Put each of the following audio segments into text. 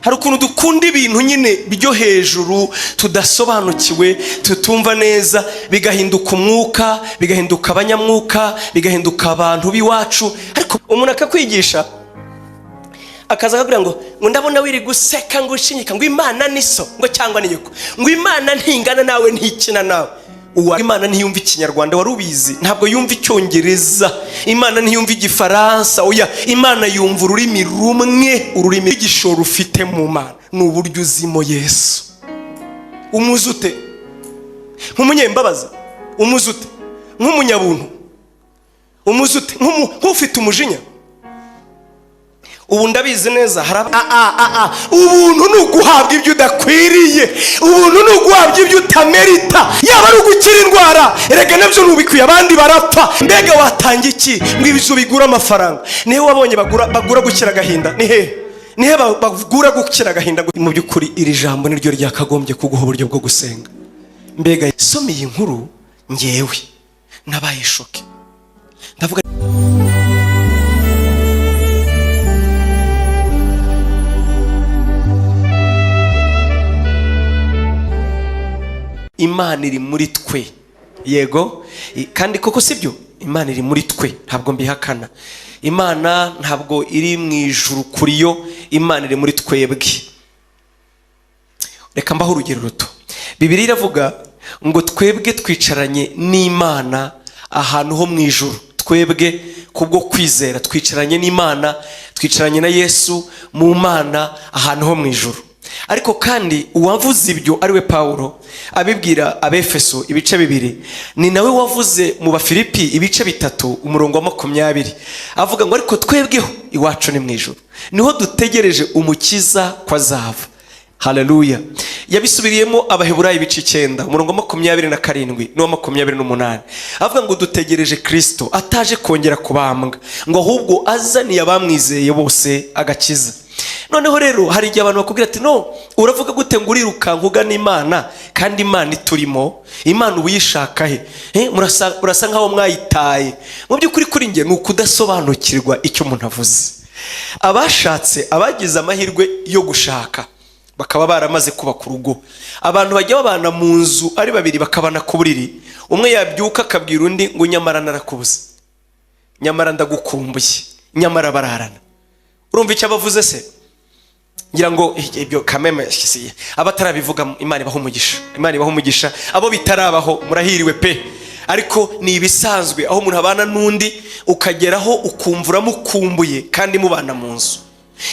Hari ukuntu dukunda ibintu nyine byo hejuru tudasobanukiwe, tutumva neza, bigahinduka umwuka, bigahinduka abanyamwuka, bigahinduka abantu b'iwacu. Ariko umuntu akakwigisha, akaza akakubwira ngo ndabona wiri guseka, ngo ushinyika, ngo Imana ni so, ngo cyangwa ni nyoko, ngo Imana ntingana nawe, ntikina nawe. Uwa Imana ntiyumva Ikinyarwanda, wari ubizi? Ntabwo yumva Icyongereza, Imana ntiyumva Igifaransa. Oya, Imana yumva ururimi rumwe. Ururimi igishoro ufite mu Mana ni uburyo uzimo Yesu. Umuzi ute? Nk'umunyembabazi? Umuzi ute? Nk'umunyabuntu? Umuzi ute? Nk'ufite umujinya? Ubu ndabizi neza hari ubuntu ni uguhabwa ibyo udakwiriye, ubuntu ni uguhabwa ibyo utamerita. Yaba ari ugukira indwara, erega nabyo ntubikwiye, abandi barapfa. Mbega watanga iki ngo ibyo bigure amafaranga? Nihe wabonye bagura gukira agahinda? Ni hehe? Nihe bagura gukira agahinda? Mu by'ukuri iri jambo niryo ryakagombye kuguha uburyo bwo gusenga. Mbega soma iyi nkuru, ngewe nabaye choqué, ndavuga. Imana iri muri twe. Yego, kandi koko sibyo, Imana iri muri twe, ntabwo mbihakana. Imana ntabwo iri mu ijuru kuri yo, Imana iri muri twebwe. Reka mbaho urugero ruto. Bibiliya iravuga ngo twebwe twicaranye n'Imana ahantu ho mu ijuru. Twebwe kubwo kwizera twicaranye n'Imana, twicaranye na Yesu mu Mana ahantu ho mu ijuru. Ariko kandi uwavuze ibyo, ari we Pawulo abibwira Abefeso ibice 2, ni nawe wavuze mu Bafilipi ibice 3 umurongo wa 20, avuga ngo ariko twebweho iwacu ni mu ijuru, niho dutegereje Umukiza ko azava. Haleluya! Yabisubiriyemo Abaheburayo ibice 9 umurongo wa 27 n'uwa 28, avuga ngo dutegereje Kirisito ataje kongera kubambwa, ngo ahubwo azaniye abamwizeye bose agakiza. Noneho rero hari igihe abantu bakubwira ati: "No uravuga gute ngo urirukanka ugana Imana kandi Imana iturimo? Imana uba uyishaka he? Murasa nkaho mwayitaye." Mu by'ukuri kuri njye ni ukudasobanukirwa icyo umuntu avuze. Abashatse, abagize amahirwe yo gushaka bakaba baramaze kubaka urugo, abantu bajya babana mu nzu ari babiri, bakabana ku buriri, umwe yabyuka akabwira undi ngo nyamara narakubuze, nyamara ndagukumbuye, nyamara bararana. Urumva icyo abavuze se? Ngira ngo ibyo kameme abatarabivuga, Imana ibaha umugisha, Imana ibaha umugisha. Abo bitarabaho murahiriwe pe. Ariko ni ibisanzwe aho umuntu abana n'undi ukageraho ukumva uramukumbuye kandi mubana mu nzu.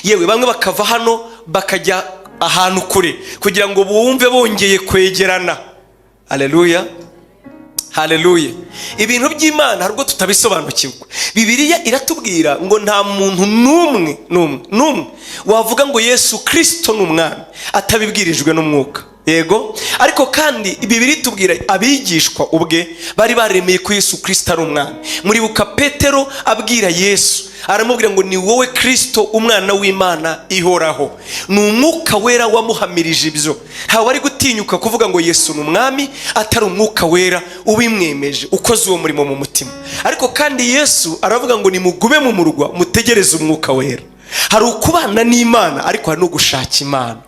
Yewe, bamwe bakava hano bakajya ahantu kure kugira ngo bumve bongeye kwegerana. Haleluya, haleluya! Ibintu by'Imana hari ubwo tutabisobanukirwa. Bibiliya iratubwira ngo nta muntu n'umwe, n'umwe, n'umwe wavuga ngo Yesu Kirisito ni Umwami atabibwirijwe n'Umwuka. Yego, ariko kandi Bibiliya itubwira abigishwa ubwe bari baremeye ko Yesu Kirisito ari Umwami. Muribuka Petero abwira Yesu, aramubwira ngo ni wowe Kirisito, Umwana w'Imana ihoraho. Ni Umwuka Wera wamuhamirije ibyo. Ntawe wari gutinyuka kuvuga ngo Yesu ni Umwami atari Umwuka Wera ubimwemeje, ukoze uwo murimo mu mutima. Ariko kandi Yesu aravuga ngo nimugume mu murwa mutegereze Umwuka Wera. Hari ukubana n'Imana, ariko hari no gushaka Imana.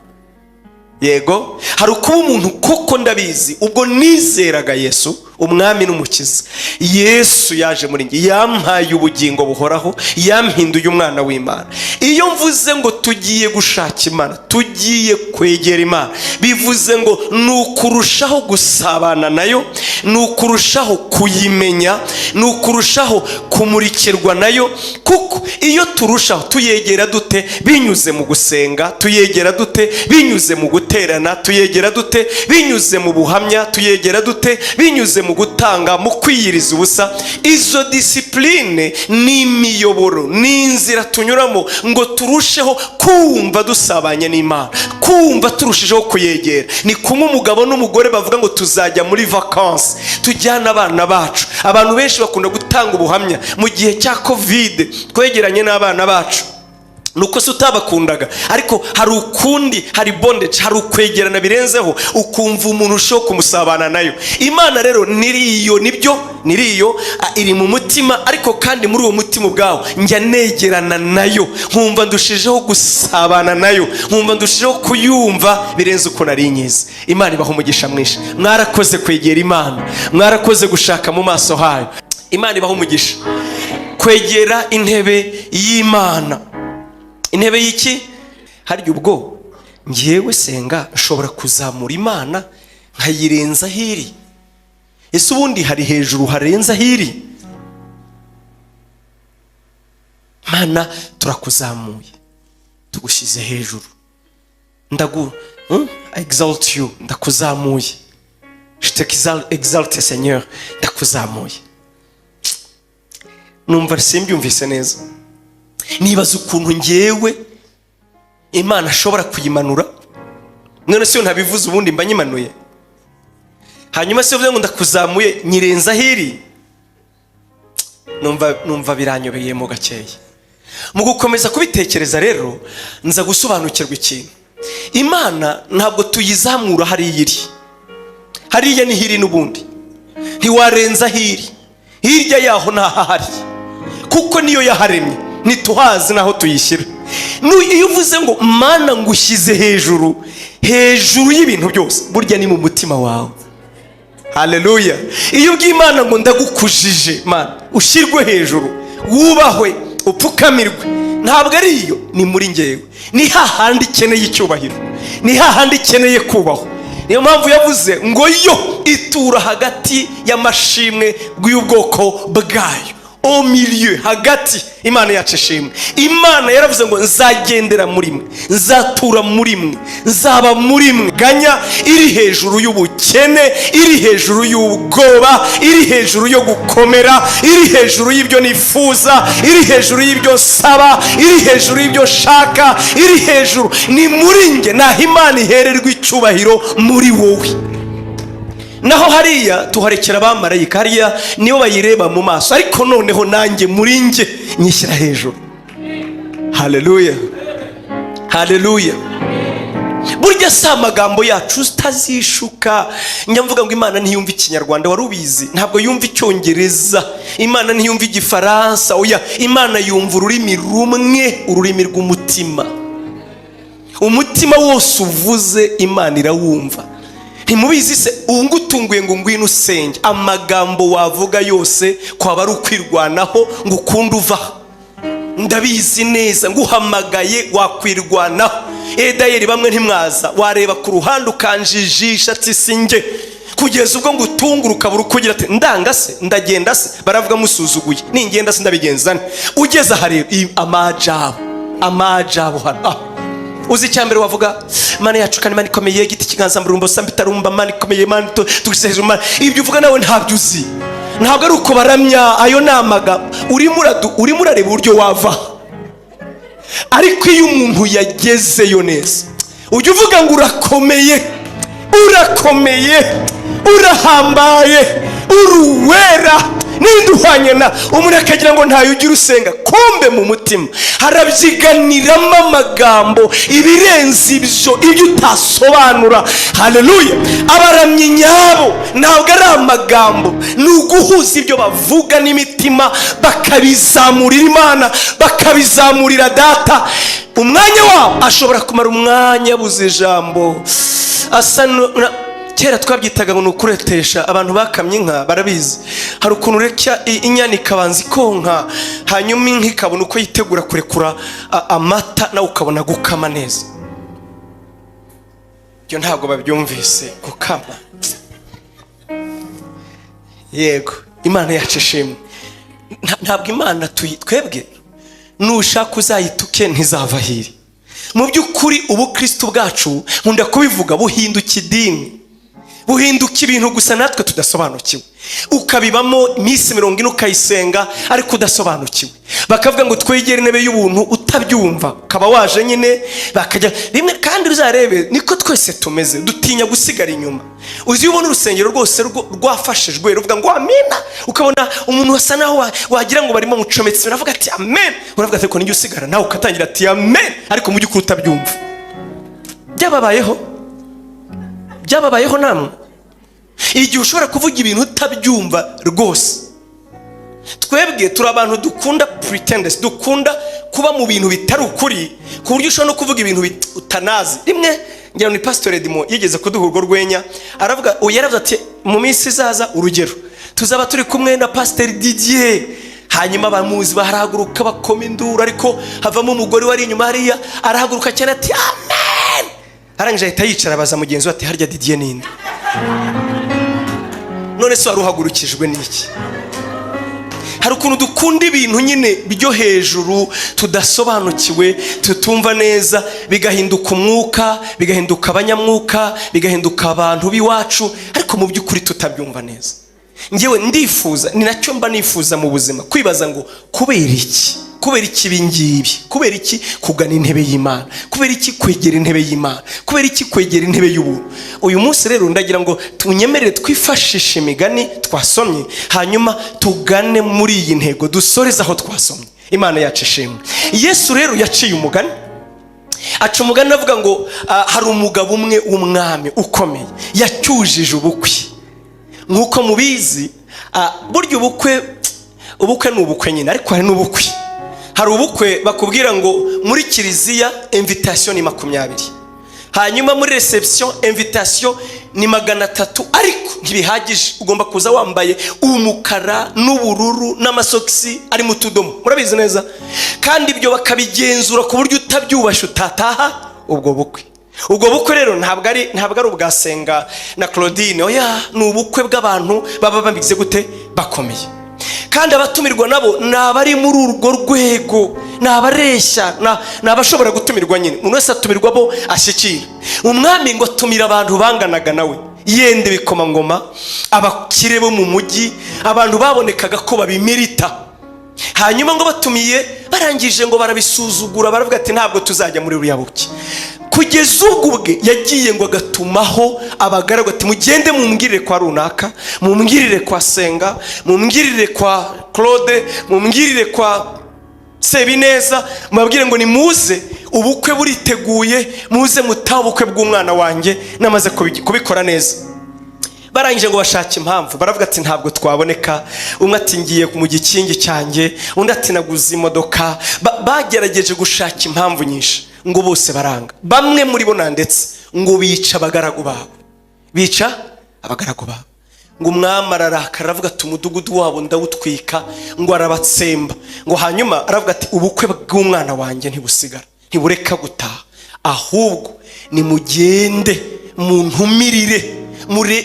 Yego, hari ukuba umuntu koko ndabizi, ubwo nizeraga Yesu Umwami n'Umukiza, Yesu yaje muri njye, yampaye ubugingo buhoraho, yampinduye umwana w'Imana. Iyo mvuze ngo tugiye gushaka Imana, tugiye kwegera Imana, bivuze ngo ni ukurushaho gusabana nayo, ni ukurushaho kuyimenya, ni ukurushaho kumurikirwa nayo. Kuko iyo turushaho, tuyegera dute? Binyuze mu gusenga. Tuyegera dute? Binyuze mu guterana. Tuyegera dute? Binyuze mu buhamya. Tuyegera dute? Binyuze mu gutanga, mu kwiyiriza ubusa. Izo discipline ni imiyoboro, ni inzira tunyuramo ngo turusheho kumva dusabanye n'Imana, kumva turushijeho kuyegera. Ni kumwe umugabo n'umugore bavuga ngo tuzajya muri vacances, tujyane abana bacu. Abantu benshi bakunda gutanga ubuhamya: mu gihe cya COVID twegeranye n'abana bacu. Nuko se utabakundaga? Ariko hari ukundi, hari bondage, hari ukwegerana birenzeho, ukumva umuntu ushobora kumusabana nayo. Imana rero niriyo, nibyo niriyo, iri mu mutima, ariko kandi muri uwo mutima ubwawo njya negerana nayo, nkumva ndushijeho gusabana nayo, nkumva ndushijeho kuyumva birenze uko nari nyizi. Imana ibaha umugisha mwinshi. Mwarakoze kwegera Imana, mwarakoze gushaka mu maso hayo. Imana ibaha umugisha. Kwegera intebe y'Imana, intebe y'iki? Harya ubwo ngewe senga nshobora kuzamura Imana nkayirenza aho iri? Ese ubundi hari hejuru harenze aho iri? Mana, turakuzamuye, tugushyize hejuru, ndagu exalt you, ndakuzamuye, je t'exalte Seigneur, ndakuzamuye. Numva simbyumvise neza, nibaza ukuntu ngewe Imana ashobora kuyimanura. None se iyo ntabivuze, ubundi mba nyimanuye? Hanyuma se uvuze ngo ndakuzamuye, nyirenza aho iri? Numva biranyobeyemo gakeya. Mu gukomeza kubitekereza rero, nza gusobanukirwa ikintu: Imana ntabwo tuyizamura hariya iri. Hariya niho iri n'ubundi, ntiwarenza aho iri. Hirya yaho ntahahari, kuko niyo yaharemye, ntituhazi n'aho tuyishyira. Iyo uvuze ngo "Mana, ngushyize hejuru, hejuru y'ibintu byose", burya ni mu mutima wawe. Haleluya! Iyo ubwiye Imana ngo "Ndagukujije Mana, ushyirwe hejuru, wubahwe, upfukamirwe", ntabwo ari iyo, ni muri ngewe, ni hahandi ikeneye icyubahiro, ni hahandi ikeneye kubahwa. Niyo mpamvu yavuze ngo yo itura hagati y'amashimwe bw'ubwoko bwayo, au milieu, hagati. Imana yacu ishimwe. Imana yaravuze ngo "Nzagendera muri mwe, nzatura muri mwe, nzaba muri mwe". Ganya iri hejuru y'ubukene, iri hejuru y'ubwoba, iri hejuru yo gukomera, iri hejuru y'ibyo nifuza, iri hejuru y'ibyo nsaba, iri hejuru y'ibyo nshaka, iri hejuru. Ni muri nge naho Imana ihererwa icyubahiro, muri wowe. Naho hariya tuharekera abamarayika, hariya nibo bayireba mu maso, ariko noneho nanjye muri nge nyishyira hejuru. Haleluya, haleluya! Burya si amagambo yacu, utazishuka. Njya mvuga ngo Imana ntiyumva Ikinyarwanda, wari ubizi? Ntabwo yumva Icyongereza, Imana ntiyumva Igifaransa, oya. Imana yumva ururimi rumwe, ururimi rw'umutima. Umutima wose uvuze, Imana irawumva. Ntimubizi se? Ubu ngutunguye ngo "Ngwino usenge", amagambo wavuga yose kwaba ari ukwirwanaho ngo ukunde uva. Ndabizi neza, nguhamagaye wakwirwanaho. Edayeri bamwe ntimwaza, wareba ku ruhande ukanjijisha ati "Sinjye", kugeza ubwo ngutungura ukabura uko ugira ati "Ndanga se, ndagenda se, baravuga musuzuguye, ningenda se ndabigenza nte?" Ugeze aha rero, amajabo, amajabo hano, uzi icya mbere wavuga? "Mana yacu kandi Mana ikomeye, igiti kiganza murumbo sambitarumba, Mana ikomeye, Mana tugushyize hejuru, Mana." Ibyo uvuga nawe ntabyo uzi, ntabwo ari uko baramya. Ayo ni amagambo urimo urareba uburyo wava. Ariko iyo umuntu yagezeyo neza, ujya uvuga ngo "Urakomeye, urakomeye, urahambaye, uri uwera, ninde uhwanye na?" Umuntu akagira ngo ntayo ugira usenga, kumbe mu mutima harabyiganiramo amagambo, ibirenze ibyo, ibyo utasobanura. Haleluya! Abaramyi nyabo ntabwo ari amagambo, ni uguhuza ibyo bavuga n'imitima, bakabizamurira Imana, bakabizamurira Data. Umwanya wabo ashobora kumara umwanya abuze ijambo, asa kera twabyitaga ngo ni ukuretesha. Abantu bakamye inka barabizi, hari ukuntu ureka inyana ikabanza ikonka, hanyuma inka ikabona uko yitegura kurekura amata, nawe ukabona gukama neza. Ibyo ntabwo babyumvise, gukama. Yego, Imana yacu ishimwe. Ntabwo Imana twebwe, nushaka uzayituke, ntizava hiri. Mu by'ukuri ubukristo bwacu, nkunda kubivuga, buhinduka idini. Buhinduka ibintu gusa natwe tudasobanukiwe. Ukabibamo iminsi 40, ukayisenga, ariko udasobanukiwe. Bakavuga ngo twegere intebe y'ubuntu, utabyumva, ukaba waje nyine bakajya rimwe. Kandi uzarebe, niko twese tumeze, dutinya gusigara inyuma. Uzi iyo ubona urusengero rwose rwafashijwe, ruvuga ngo "Amina", ukabona umuntu wasa naho wagira ngo barimo mucometse, uravuga ati "Amen", uravuga ati "Ariko nijya usigara", nawe ugatangira ati "Amen", ariko mu by'ukuri utabyumva. Byababayeho, byababayeho namwe, igihe ushobora kuvuga ibintu utabyumva rwose. Twebwe turi abantu dukunda pretenders, dukunda kuba mu bintu bitari ukuri, ku buryo ushobora no kuvuga ibintu utanazi. Rimwe ngira ngo ni Pastor Edmo yigeze kuduha urwo rwenya, aravuga, uyu yaravuze ati mu minsi izaza, urugero, tuzaba turi kumwe na Pasiteri Didier. Hanyuma abamuzi barahaguruka, bakoma induru, ariko havamo umugore wari inyuma hariya, arahaguruka cyane ati "Amen". Arangije ahita yicara, abaza mugenzi we ati "Harya Didier ninde?" None se wari uhagurukijwe n'iki? Hari ukuntu dukunda ibintu nyine byo hejuru tudasobanukiwe, tutumva neza, bigahinduka umwuka, bigahinduka abanyamwuka, bigahinduka abantu b'iwacu, ariko mu by'ukuri tutabyumva neza. Ngewe ndifuza, ni nacyo mba nifuza mu buzima, kwibaza ngo kubera iki? Kubera iki ibi ngibi? Kubera iki kugana intebe y'Imana? Kubera iki kwegera intebe y'Imana? Kubera iki kwegera intebe y'ubuntu? Uyu munsi rero ndagira ngo tunyemerere twifashishe imigani twasomye, hanyuma tugane muri iyi ntego, dusoreze aho twasomye. Imana yacu ishimwe. Yesu rero yaciye umugani, aca umugani avuga ngo hari umugabo umwe w'umwami ukomeye yacyujije ubukwe. Nk'uko mubizi, burya ubukwe ni ubukwe nyine, ariko hari n'ubukwe. Hari ubukwe bakubwira ngo muri kiliziya invitation ni 20, hanyuma muri reception invitation ni 300, ariko ntibihagije, ugomba kuza wambaye umukara n'ubururu n'amasogisi ari mu tudomo, murabizi neza. Kandi ibyo bakabigenzura ku buryo utabyubashye utataha ubwo bukwe. Ubwo bukwe rero ntabwo ari ubwa Senga na Claudine, oya, ni ubukwe bw'abantu baba bameze gute? Bakomeye. Kandi abatumirwa nabo ni abari muri urwo rwego, ni abareshya, ni abashobora gutumirwa nyine. Umuntu wese atumirwa abo ashyikira. Umwami ngo atumira abantu banganaga nawe, yenda ibikomangoma, abakire bo mu mujyi, abantu babonekaga ko babimerita. Hanyuma ngo batumiye, barangije ngo barabisuzugura, baravuga ati "Ntabwo tuzajya muri buriya bukwe." Kugeza ubwo ubwe yagiye ngo agatumaho abagaragu ati "Mugende mumbwirire kwa runaka, mumbwirire kwa Senga, mumbwirire kwa Claude, mumbwirire kwa Sebineza, mubabwire ngo nimuze, ubukwe buriteguye, muze mutahe ubukwe bw'umwana wanjye, namaze kubikora neza." Barangije ngo bashake impamvu, baravuga ati "Ntabwo twaboneka." Umwe ati "Ngiye mu gikingi cyanjye", undi ati "Naguze imodoka". Bagerageje gushaka impamvu nyinshi, ngo bose baranga. Bamwe muri bo na ndetse ngo bica abagaragu babo, bica abagaragu babo. Ngo umwami ararakara, aravuga ati "Umudugudu wabo ndawutwika." Ngo arabatsemba. Ngo hanyuma aravuga ati "Ubukwe bw'umwana wanjye ntibusigara, ntibureka gutaha, ahubwo nimugende muntumirire,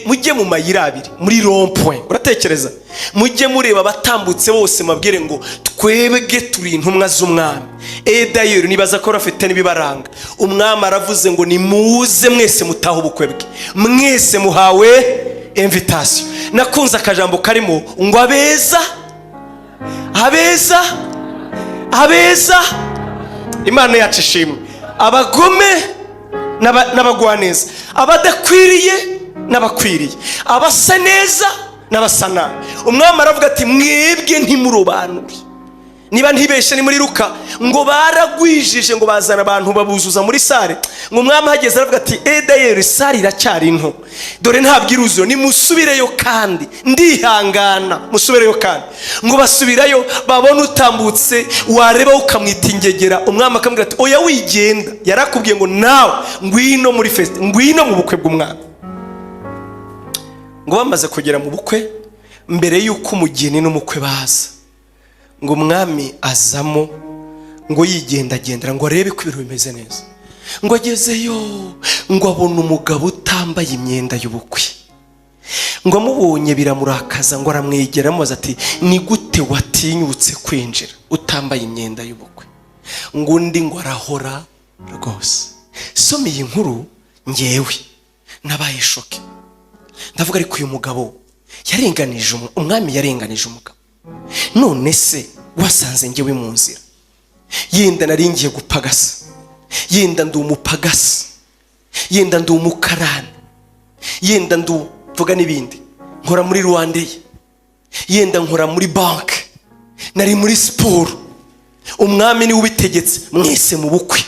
mujye mu mayira abiri, muri rond-point." Uratekereza, mujye mureba abatambutse bose, mabwire ngo twebwe turi intumwa z'umwami. Edayeri nibaza ko bafite n'ibibaranga. Umwami aravuze ngo nimuze mwese mutahe ubukwe bwe, mwese muhawe invitation. Nakunze akajambo karimo ngo abeza, abeza, abeza. Imana yacu ishimwe. Abagome n'abagwaneza, abadakwiriye n'abakwiriye, abasa neza n'abasa nabi. Umwami aravuga ati "Mwebwe ntimurobanure." Niba ntibeshe ni muri Ruka, ngo baragwijije, ngo bazana abantu babuzuza muri salle. Ngo umwami ahageze aravuga ati "Edayeri salle iracyari nto, dore ntabwo iruzuye, nimusubireyo kandi ndihangana, musubireyo kandi." Ngo basubirayo, babona utambutse, wareba ukamwita ingegera. Umwami akamubwira ati "Oya, wigenda, yarakubwiye ngo nawe ngwino muri fête, ngwino mu bukwe bw'umwami." Ngo bamaze kugera mu bukwe, mbere y'uko umugeni n'umukwe baza, ngo umwami azamo, ngo yigendagendera ngo arebe ko ibintu bimeze neza. Ngo agezeyo, ngo abona umugabo utambaye imyenda y'ubukwe. Ngo amubonye biramurakaza, ngo aramwegera, amubaza ati "Ni gute watinyutse kwinjira utambaye imyenda y'ubukwe?" Ngo undi ngo arahora rwose. Soma iyi nkuru, ngewe nabaye choqué. Ndavuga, ariko uyu mugabo yarenganije umwami, yarenganije umugabo. None se wasanze ngewe mu nzira, yenda nari ngiye gupagasa, yenda ndi umupagasi, yenda ndi umukarani, yenda nduvuga n'ibindi, nkora muri RwandAir, yenda nkora muri banki, nari muri siporo, umwami niwe ubitegetse, mwese mu bukwe.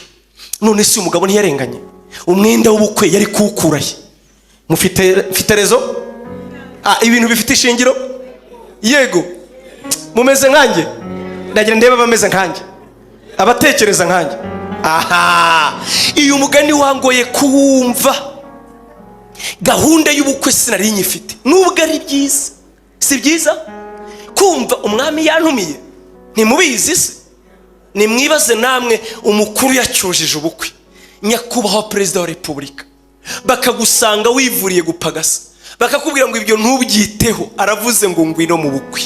None se uyu mugabo ntiyarenganye? Umwenda w'ubukwe yari kuwukurahe? Mufite, mfite raison? Ibintu bifite ishingiro. Yego, mumeze nkanjye? Ndagira ndebe abameze nkanjye, abatekereza nkanjye. Aha, iyo umugani wangoye kuwumva. Gahunda y'ubukwe sinari nyifite, nubwo ari byiza. Si byiza kumva umwami yantumiye? Ntimubizi se? Nimwibaze namwe, umukuru yacyujije ubukwe, nyakubahwa Perezida wa Repubulika, bakagusanga wivuriye gupagasa, bakakubwira ngo ibyo ntubyiteho, aravuze ngo ngwino mu bukwe.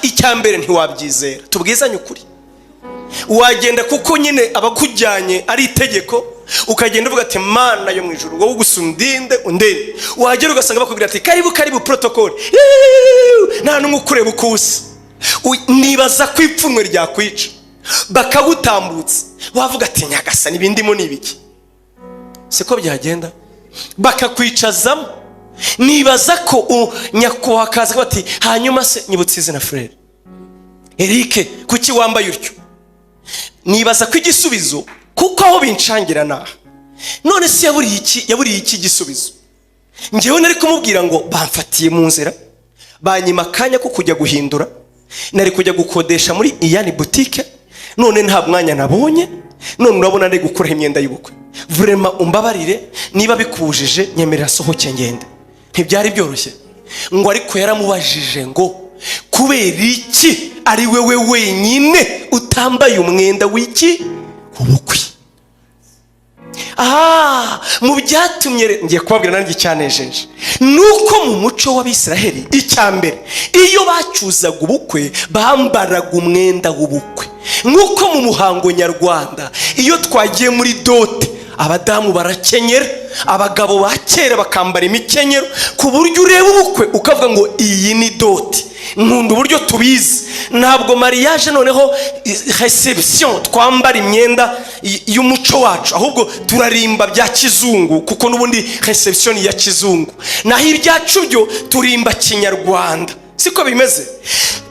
Icya mbere ntiwabyizera, tubwizanye ukuri. Wagenda kuko nyine abakujyanye ari itegeko, ukagenda uvuga ati: "Mana yo mu ijuru, wowe gusa undinde, undinde." Wagera ugasanga bakubwira ati: "Karibu, karibu, protocole." Nta n'umwe ukureba uko usa. Nibaza ko ipfunwe ryakwica, bakagutambutsa, wavuga ati: "Nyagasani, ibindimo ni ibiki?" Siko byagenda? Bakakwicazamo. Nibaza ko nyakubahwa akaza bati: "Hanyuma se nyibutse izina, frère Eric, kuki wambaye utyo?" Nibaza ko igisubizo, kuko aho binshangira naha, none se yaburiye iki? Yaburiye iki gisubizo? Ngewe nari kumubwira ngo bamfatiye mu nzira, banyima akanya ko kujya guhindura, nari kujya gukodesha muri iyani butike, none nta mwanya nabonye, none urabona ndi gukuraho imyenda y'ubukwe. Vraiment umbabarire niba bikujije, nyemerera sohoke ngende. Ntibyari byoroshye ngo, ariko yaramubajije ngo kubera iki ari wewe wenyine utambaye umwenda w'iki? Ubukwe. Aha mu byatumye ngiye kubabwira nanjye icyanejeje ni uko mu muco w'Abisiraheli, icya mbere, iyo bacyuzaga ubukwe bambaraga umwenda w'ubukwe. Nk'uko mu muhango nyarwanda iyo twagiye muri dot, abadamu barakenyera, abagabo ba kera bakambara imikenyero, ku buryo ureba ubukwe ukavuga ngo iyi ni dot. Nkunda uburyo tubizi. Ntabwo mariage noneho reception twambara imyenda y'umuco wacu, ahubwo turarimba bya kizungu, kuko n'ubundi reception ni iya kizungu, naho ibyacu byo turimba kinyarwanda. Siko bimeze?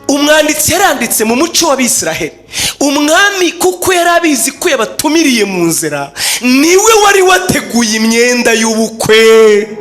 Umwanditsi yaranditse mu muco w'Abisiraheli, umwami kuko yari abizi ko yabatumiriye mu nzira, niwe wari wateguye imyenda y'ubukwe.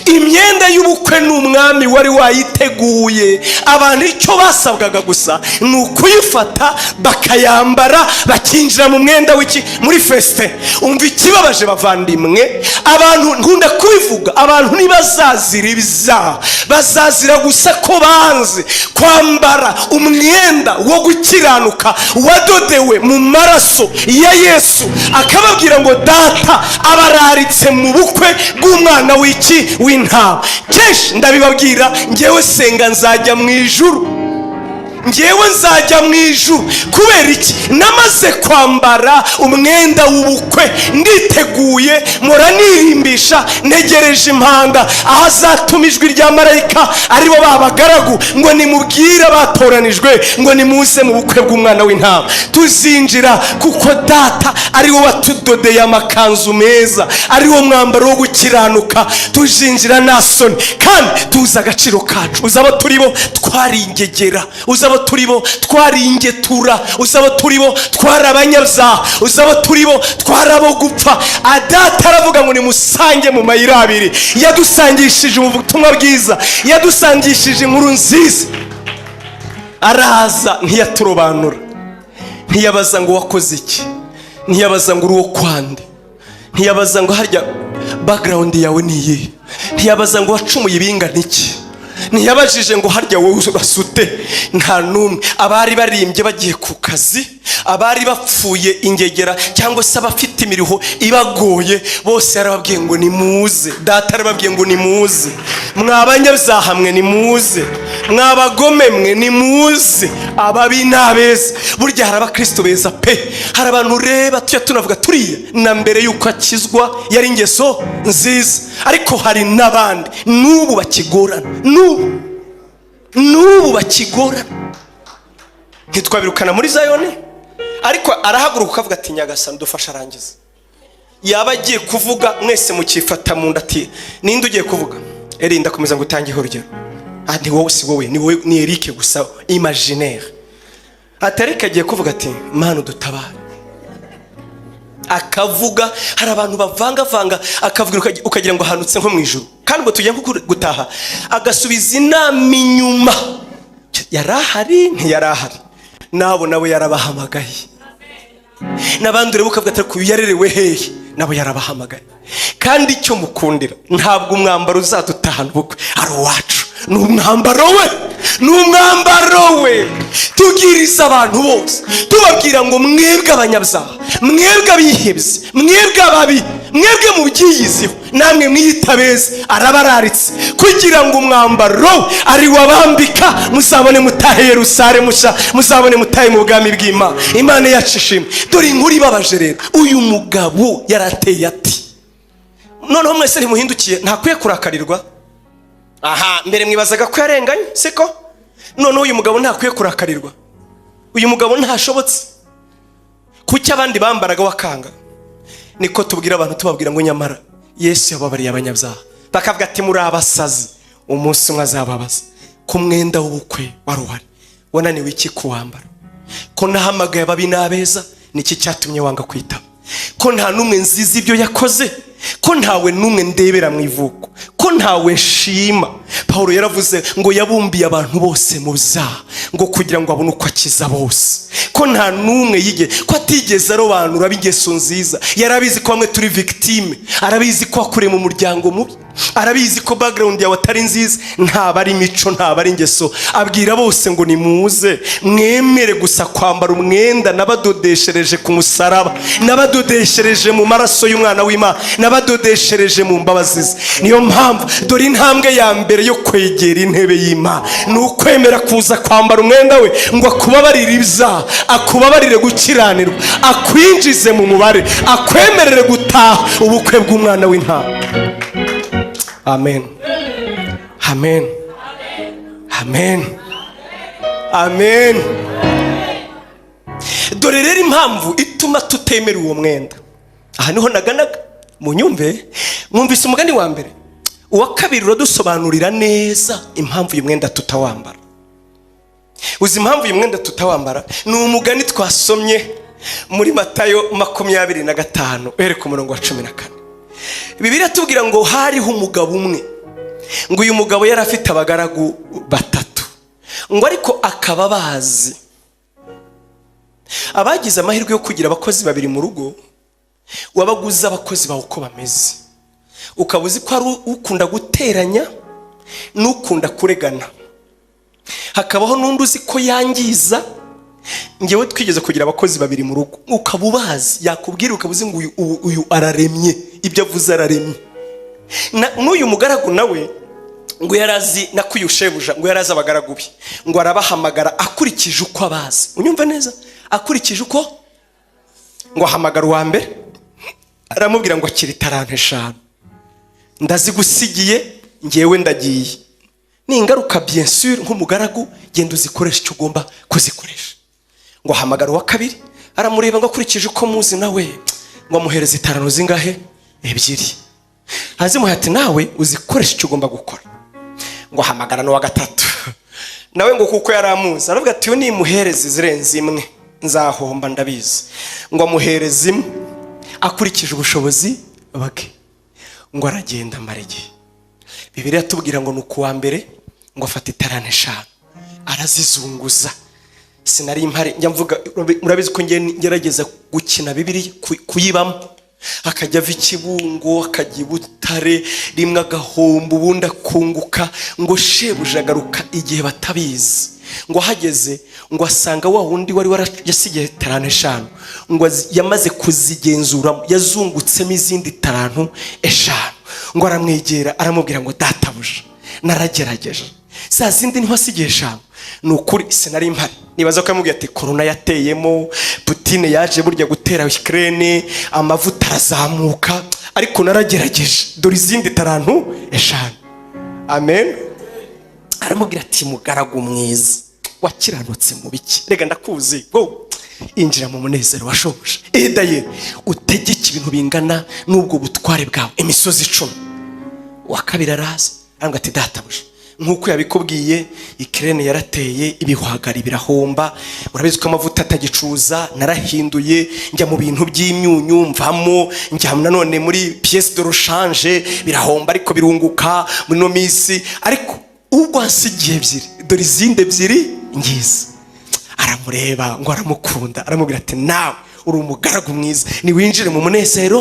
Imyenda y'ubukwe ni umwami wari wayiteguye. Abantu icyo basabwaga gusa ni ukuyifata bakayambara, bakinjira mu mwenda w'iki? Muri festin. Umva ikibabaje, bavandimwe, abantu, nkunda kubivuga, abantu ntibazazira ibyaha, bazazira gusa ko banze kwambara umwenda wo gukiranuka wadodewe mu maraso ya Yesu. Akababwira ngo Data abararitse mu bukwe bw'umwana w'iki? W'intama. Kenshi ndabibabwira, ngewe senga nzajya mu ijuru. Ngewe nzajya mu ijuru kubera iki? Namaze kwambara umwenda w'ubukwe, nditeguye, mpora nirimbisha, ntegereje impanda aho azatuma ijwi rya marayika, aribo babagaragu, ngo nimubwire abatoranijwe ngo nimuze mu bukwe bw'umwana w'intama. Tuzinjira kuko Data ari we watudodeye amakanzu meza, ari wo mwambaro wo gukiranuka. Tuzinjira nta soni kandi tuzi agaciro kacu. Uzi abo turi bo? Twari ingegera. Uzi abo turi bo? Twari ingetura. Uzi abo turi bo? Twari abanyabyaha. Uzi abo turi bo? Twari abo gupfa. Adata aravuga ngo nimusange mu mayira abiri. Yadusangishije ubutumwa bwiza, yadusangishije inkuru nziza. Araza ntiyaturobanura, ntiyabaza ngo wakoze iki, ntiyabaza ngo uri uwo kwande, ntiyabaza ngo harya background yawe ni iyihe, ntiyabaza ngo wacumuye ibingana iki. Ntiyabajije ngo: "Harya wowe urasute?" Nta n'umwe. Abari barimbye bagiye ku kazi, abari bapfuye ingegera, cyangwa se abafite imiruho ibagoye, bose yarababwiye ngo: "Nimuze." Data yarababwiye ngo: "Nimuze, mwa banyabyaha mwe, nimuze, mwa bagome mwe, nimuze." Ababi n'abeza, burya hari abakristo beza pe. Hari abantu ureba, tujya tunavuga turiya na mbere y'uko akizwa yari ingeso nziza, ariko hari n'abandi n'ubu bakigorana, n'ubu bakigorana. Ntitwabirukana muri Zayoni, ariko arahaguruka ukavuga ati: "Nyagasani, dufashe arangiza." Yaba agiye kuvuga, mwese mukifata mu nda, ati: "Ninde ugiye kuvuga?" Eri, ndakomeza ngo utangeho urugero. Ah, ni wowe, si wowe, ni wowe, ni Eric gusa imaginaire. Ati: "Eric agiye kuvuga." Ati: "Mana, udutabare." Akavuga, hari abantu bavangavanga, akavuga ukagira ngo ahanutse nko mu ijuru, kandi ngo tugiye nko gutaha, agasubiza inama inyuma. Yari ahari, ntiyari ahari, nabo nawe yarabahamagaye. N'abandi ureba ukavuga ati: "Ariko uyu yarerewe hehe?" Nabo yarabahamagaye. Kandi icyo mukundira, ntabwo umwambaro uzadutahana ubukwe ari uwacu, ni umwambaro we, ni umwambaro we. Tubwiriza abantu bose, tubabwira ngo: "Mwebwe abanyabyaha, mwebwe abihebye, mwebwe ababi, mwebwe mubyiyiziho, namwe mwiyita beza," arabararitse kugira ngo umwambaro we ari wabambika, muzabone mutahe Yerusalemu nshya, muzabone mutahe mu bwami bw'Imana. Imana yacu ishimwe. Dore inkuru ibabaje rero: uyu mugabo yarateye ati: "Noneho mwese ntimuhindukiye, ntakwiye kurakarirwa." Aha mbere mwibazaga ko yarenganye, siko? Noneho uyu mugabo ntakwiye kurakarirwa, uyu mugabo ntashobotse. Kuki abandi bambaraga wakanga? Niko tubwira abantu, tubabwira ngo nyamara Yesu yababariye abanyabyaha, bakavuga ati: "Muri abasazi." Umunsi umwe azababaza ku mwenda w'ubukwe wari uhari, wananiwe iki kuwambara? Ko nahamagaye ababi n'abeza, niki cyatumye wanga kwitaba? Ko nta n'umwe nziza ibyo yakoze, ko ntawe n'umwe ndebera mu ivuko, ko ntawe nshima. Paul yaravuze ngo yabumbiye abantu bose mu byaha, ngo kugira ngo abone uko akiza bose. Ko nta n'umwe yige, ko atigeze arobanura b'ingeso nziza. Yarabizi ko bamwe turi victime, arabizi ko wakuriye mu muryango mubi, arabizi ko background yawe atari nziza. Ntaba ari imico, ntaba ari ingeso. Abwira bose ngo: "Nimuze mwemere gusa kwambara umwenda nabadodeshereje ku musaraba, nabadodeshereje mu maraso y'umwana w'Imana, nabadodeshereje mu mbabazi ze." Niyo mpamvu dore intambwe ya mbere yo kwegera intebe y'Imana ni ukwemera kuza kwambara umwenda we, ngo akubabarire ibyaha, akubabarire gukiranirwa, akwinjize mu mubare, akwemerere gutaha ubukwe bw'umwana w'intama. Amen, amen, amen, amen. Dore rero impamvu ituma tutemera uwo mwenda. Aha niho naganaga, munyumve. Mwumvise umugani wa mbere, uwa kabiri uradusobanurira neza impamvu uyu mwenda tutawambara. Uzi impamvu uyu mwenda tutawambara? Ni umugani twasomye muri Matayo 25, uhereye ku murongo wa 14. Bibiliya tubwira ngo hariho umugabo umwe, ngo uyu mugabo yari afite abagaragu batatu, ngo ariko akaba bazi. Abagize amahirwe yo kugira abakozi babiri mu rugo, wabaga uzi abakozi bawe uko bameze, ukaba uzi ko ari ukunda guteranya n'ukunda kuregana, hakabaho n'undi uzi ko yangiza. Ngewe twigeze kugira abakozi babiri mu rugo, ukaba ubazi, yakubwira ukaba uzi ngo uyu araremye, ibyo avuze araremye. N'uyu mugaragu nawe ngo yari azi, nako uyu shebuja ngo yari azi abagaragu be, ngo arabahamagara akurikije uko abazi. Unyumva neza, akurikije uko. Ngo ahamagara uwa mbere, aramubwira ngo: "Akira itaranto 5, ndazigusigiye, ngewe ndagiye, ni ingaruka bien sûr nk'umugaragu, genda uzikoresha icyo ugomba kuzikoresha." Ngo ahamagara uwa kabiri, aramureba, ngo akurikije uko muzi nawe, ngo amuhereza itaranto zingahe? 2. Azimuha ati: "Nawe uzikoresha icyo ugomba gukora." Ngo ahamagara n'uwa gatatu nawe, ngo kuko yari amuzi, aravuga ati: "Uyu nimuhereza izirenze imwe nzahomba, ndabizi." Ngo amuhereza imwe akurikije ubushobozi bwe. Ngo aragenda amara igihe. Bibiliya tubwira ngo ni ukuwa mbere ngo afata itaranto 5, arazizunguza. Sinari mpari, njya mvuga, murabizi ko ngerageza gukina Bibiliya, kuyibamo. Akajya ava i Kibungo, akajya i Butare, rimwe agahomba, ubundi akunguka. Ngo shebuja agaruka igihe batabizi. Ngo ahageze, ngo asanga wa wundi wari yasigaye tarantu 5, ngo yamaze kuzigenzura, yazungutsemo izindi tarantu 5. Ngo aramwegera, aramubwira ngo: "Databuja, naragerageje, za zindi niho asigaye 5." Ni ukuri sinari mpari. Nibaza ko yamubwiye ati: "Korona yateyemo, Putine yaje burya gutera Ukraine, amavuta arazamuka, ariko naragerageje, dore izindi tarantu 5." Amen. Aramubwira ati: "Mugaragu mwiza, wakiranutse mu biki, reka ndakuzi, go injira mu munezero wa shobuja. Edaye utegeke ibintu bingana n'ubwo butware bwawe, imisozi 10." Uwa kabiri araza, arambwira ati: "Databuja, nk'uko yabikubwiye, Ukraine yarateye, ibihwagari birahomba, urabizi ko amavuta atagicuza. Narahinduye, njya mu bintu by'imyunyu, mvamo, njya nanone muri pièces de rechange, birahomba ariko birunguka muri ino minsi. Ariko ubwo wasigiye 2, dore izindi 2 ngizi." Aramureba, ngo aramukunda, aramubwira ati: "Nawe uri umugaragu mwiza, niwinjire mu munezero."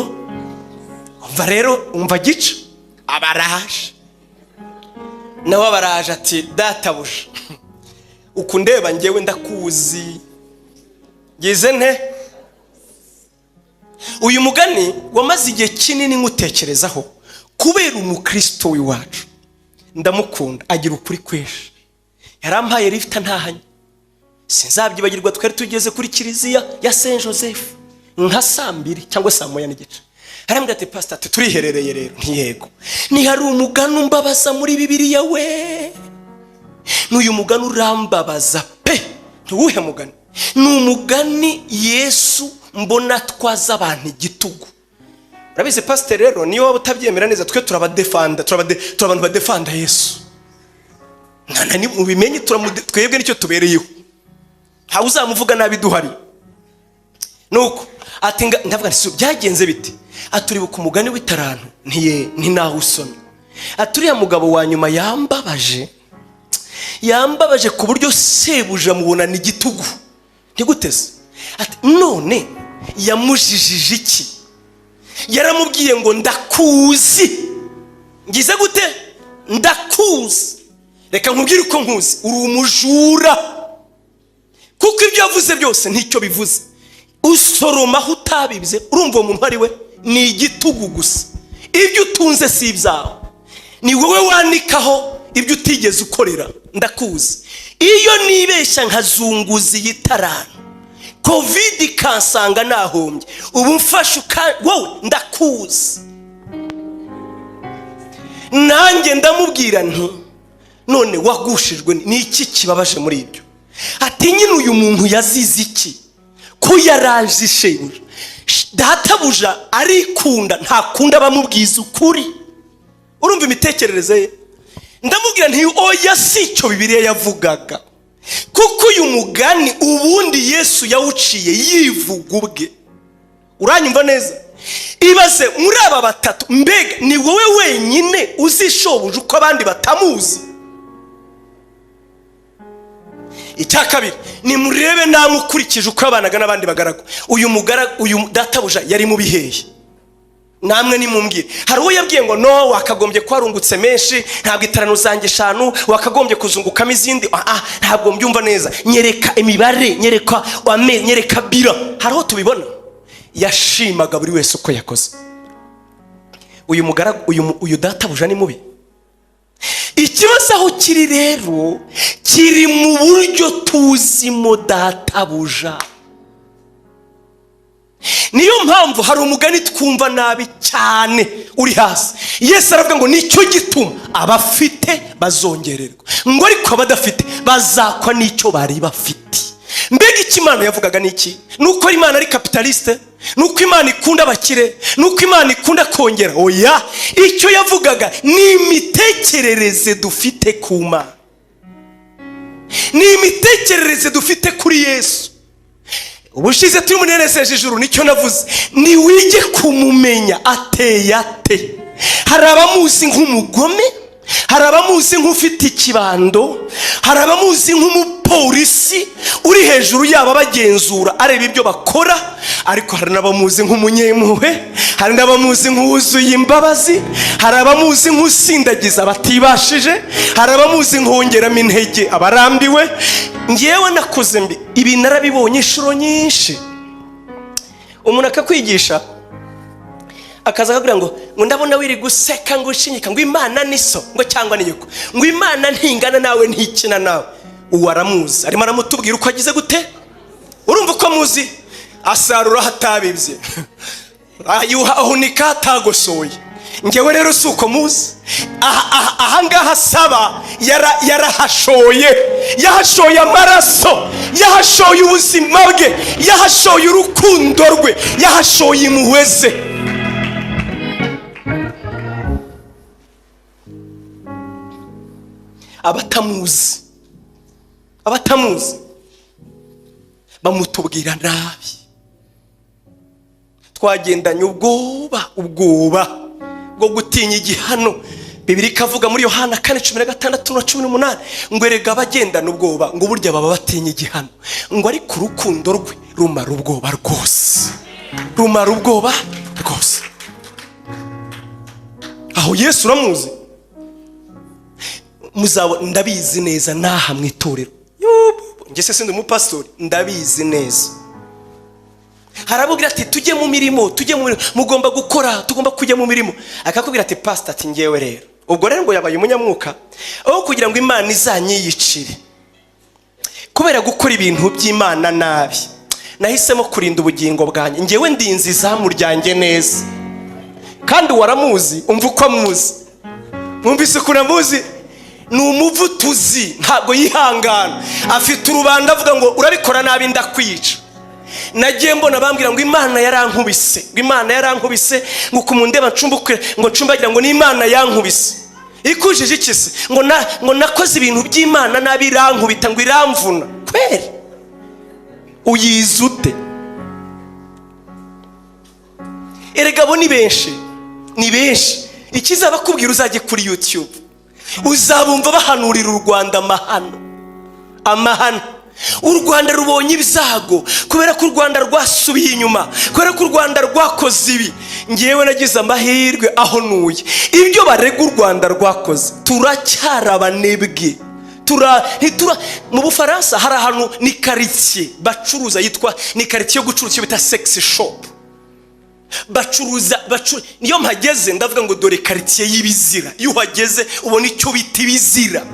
Umva rero, umva gica abaraje nawe, abaraje ati: "Databuja, uku ndeba ngewe ndakuzi, ngize nte?" Uyu mugani wamaze igihe kinini nkutekerezaho kubera umukristo w'iwacu. Ndamukunda, agira ukuri kwinshi. Yarampaye lifuta ntahanye, sinzabyibagirwa. Twari tugeze kuri kiliziya ya Saint Joseph nka saa 2 cyangwa saa 1:30. Arambwira ati: "Pasita," ati, "turiherereye rero." Ntiyego. Ntihari umugani umbabaza muri Bibiliya we, n'uyu mugani urambabaza pe. Ntiwuhe mugani? Ni umugani Yesu mbona atwaza abantu igitugu. Urabizi pasiteri rero, niyo waba utabyemera neza, twe turabadefanda, turi abantu badefanda Yesu. Mubimenye, twebwe nicyo tubereyeho, ntawe uzamuvuga nabi duhari. Nuko ati, ndavuga nti: "Byagenze bite?" Aturibuka umugani w'itarantu? Ntiye, ntinawe usomye. Ati: "Uriya mugabo wa nyuma yambabaje, yambabaje ku buryo sebuja amubonana igitugu." Ntiguteze. Ati: "None yamujijije iki? Yaramubwiye ngo: 'Ndakuzi.' Ngize gute? Ndakuzi, reka nkubwire uko nkuzi: uri umujura, kuko ibyo yavuze byose nticyo bivuze, usoroma aho utabibye.'" Urumva uwo muntu ari we ni igitugu gusa. Ibyo utunze si ibyawe, ni wowe wanikaho ibyo utigeze ukorera. "Ndakuzi, iyo nibeshya nkazunguza iyi tarantu, COVID ikansanga nahombye, ubu mfashe wowe, ndakuzi." Nanjye ndamubwira nti: "None wagushijwe ni iki kibabaje muri ibyo?" Ati: "Nyine uyu muntu yazize iki? Ko yaraje ishebuja, databuja arikunda, ntakunda bamubwiza ukuri." Urumva imitekerereze ye? Ndamubwira nti: "Oya, si icyo Bibiliya yavugaga, kuko uyu mugani ubundi Yesu yawuciye yivuga ubwe." Uranyumva neza? Ibaze muri aba batatu, mbega ni wowe wenyine uzi shobuja uko abandi batamuzi? Icya kabiri, nimurebe namwe, ukurikije uko yabanaga n'abandi bagaragu, uyu mugaragu, uyu databuja yari mu bihehe? Namwe nimumbwire. Hari uwo yabwiye ngo: "No, wakagombye kuba warungutse menshi, ntabwo itarano zanjye 5 wakagombye kuzungukamo izindi. Ah, ntabwo mbyumva neza, nyereka imibare, nyereka nyereka bira." Hari aho tubibona? Yashimaga buri wese uko yakoze. Uyu mugaragu, uyu databuja ni mubi? Ikibazo aho kiri rero, kiri mu buryo tuzimo databuja. Niyo mpamvu hari umugani twumva nabi cyane uri hasi. Yesu aravuga ngo: "Nicyo gituma abafite bazongererwa," ngo: "ariko abadafite bazakwa n'icyo bari bafite." Mbega icyo Imana yavugaga ni iki? Ni uko Imana ari capitaliste? Ni uko Imana ikunda abakire? Ni uko Imana ikunda kongera? Oya, icyo yavugaga ni imitekerereze dufite ku Mana, ni imitekerereze dufite kuri Yesu. Ubushize turi muneneseje ijuru, nicyo navuze: niwige kumumenya ateye ate. Hari abamuzi nk'umugome. Hari abamuzi nk'ufite ikibando, hari abamuzi nk'umupolisi uri hejuru yabo abagenzura, areba ibyo bakora, ariko hari n'abamuzi nk'umunyempuhwe, hari n'abamuzi nk'uwuzuye imbabazi, hari abamuzi nk'usindagiza abatibashije, hari abamuzi nk'uwongeramo intege abarambiwe. Ngewe nakoze mbi ibi, narabibonye inshuro nyinshi. Umuntu akakwigisha, akaza akakubwira ngo ndabona wiri guseka, ngo ushinyika, ngo Imana ni so, ngo cyangwa ni nyoko, ngo Imana ntingana nawe, ntikina nawe. Uwo aramuzi, arimo aramutubwira uko agize gute. Urumva uko amuzi? Asarura aho atabibye, ahunika atagosoye. Ngewe rero si uko muzi. Ahangaha asaba yarahashoye, yahashoye amaraso, yahashoye ubuzima bwe, yahashoye urukundo rwe, yahashoye impuhwe ze. Abatamuzi bamutubwira nabi. Twagendanye ubwoba, ubwoba bwo gutinya igihano. Bibiliya ikavuga muri Yohana 4:16 na 18 ngo erega abagendana ubwoba, ngo burya baba batinya igihano, ngo ariko urukundo rwe rumara ubwoba rwose, rumara ubwoba rwose. Aho Yesu uramuzi? Muzabo ndabizi neza n'aha mu itorero, njye se sindi umupasitori? Ndabizi neza. Harabubwira ati tujye mu mirimo, tujye mu mirimo, mugomba gukora, tugomba kujya mu mirimo. Akakubwira ati pasita, ati ngewe rero, ubwo rero ngo yabaye umunyamwuka, aho kugira ngo Imana izanyiyicire kubera gukora ibintu by'Imana nabi, nahisemo kurinda ubugingo bwanjye. Ngewe ndinze izamu ryanjye neza. Kandi waramuzi, umva uko amuzi, mwumvise ukuntu amuzi? Ni umuvutuzi, ntabwo yihangana, afite urubanda, avuga ngo urabikora nabi ndakwica. Nagiye mbona bambwira ngo Imana yarankubise, ngo Imana yarankubise, ngo ukumundeba ncumbukwe, ngo ncumbagira, ngo ni Imana yankubise. Ikujije iki se? Ngo nakoze ibintu by'Imana nabi, irankubita, ngo iramvuna. Kweri uyizi ute? Erega abo ni benshi, ni benshi. Ikizabakubwira, uzajye kuri YouTube, uzabumva bahanurira u Rwanda amahano, amahano. U Rwanda rubonye ibyago kubera ko u Rwanda rwasubiye inyuma, kubera ko u Rwanda rwakoze ibi. Ngewe nagize amahirwe, aho ntuye ibyo barega u Rwanda rwakoze turacyari abanebwe. Ntitura mu Bufaransa hari ahantu ni karitsiye bacuruza, yitwa ni karitsiye yo gucuruza icyo bita sex shop. Bacuruza niyo mpageze ndavuga ngo dore karitsiye y'ibizira. Iyo uhageze ubona icyo bita ibizira.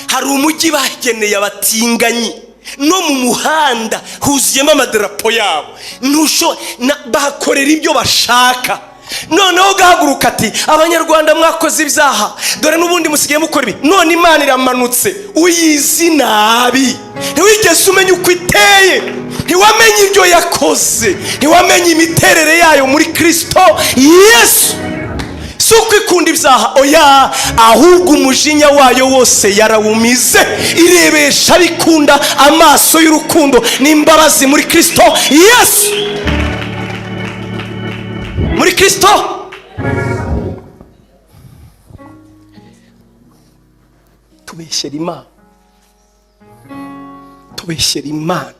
Hari umujyi bageneye abatinganyi, no mu muhanda huzuyemo amadarapo yabo, bahakorera ibyo bashaka. Noneho ugahaguruka ati Abanyarwanda mwakoze ibyaha, dore n'ubundi musigaye mukora ibi, none Imana iramanutse. Uyizi nabi, ntiwigeze umenya uko iteye, ntiwamenye ibyo yakoze, ntiwamenye imiterere yayo muri Kirisito Yesu. Si uko ikunda ibyaha, oya, ahubwo umujinya wayo wose yarawumize, irebesha abikunda amaso y'urukundo n'imbabazi muri Kirisito Yesu, muri Kirisito. Tubeshyera Imana, tubeshyera Imana.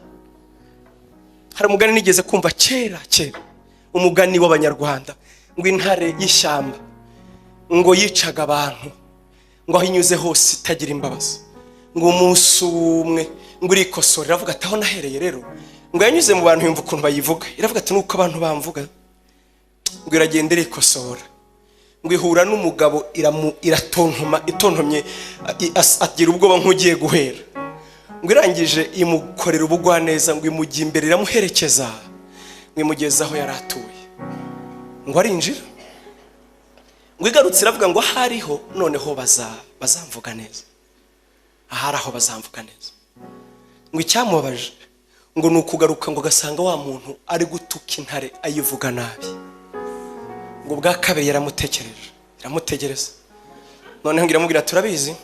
Hari umugani nigeze kumva kera kera, umugani w'Abanyarwanda, ngo intare y'ishyamba ngo yicaga abantu, ngo aho inyuze hose itagira imbabazi, ngo umunsi umwe ngo irikosora, iravuga ati aho nahereye rero. Ngo yanyuze mu bantu yumva ukuntu bayivuga, iravuga ati nuko abantu bamvuga. Ngo iragenda irikosora, ngo ihura n'umugabo, iratontoma, itontomye agira ubwoba nk'ugiye guhera. Ngo irangije imukorera ubugwaneza, ngo imujya imbere, iramuherekeza, ngo imugeze aho yari atuye, ngo arinjira. Ngo igarutse iravuga ngo ahariho noneho bazamvuga neza, ahari aho bazamvuga neza. Ngo icyamubabaje ngo ni ukugaruka ngo agasanga wa muntu ari gutuka intare, ayivuga nabi. Ngo bwa kabiri yaramutekereje, iramutegereza, noneho ngo iramubwira, turabizi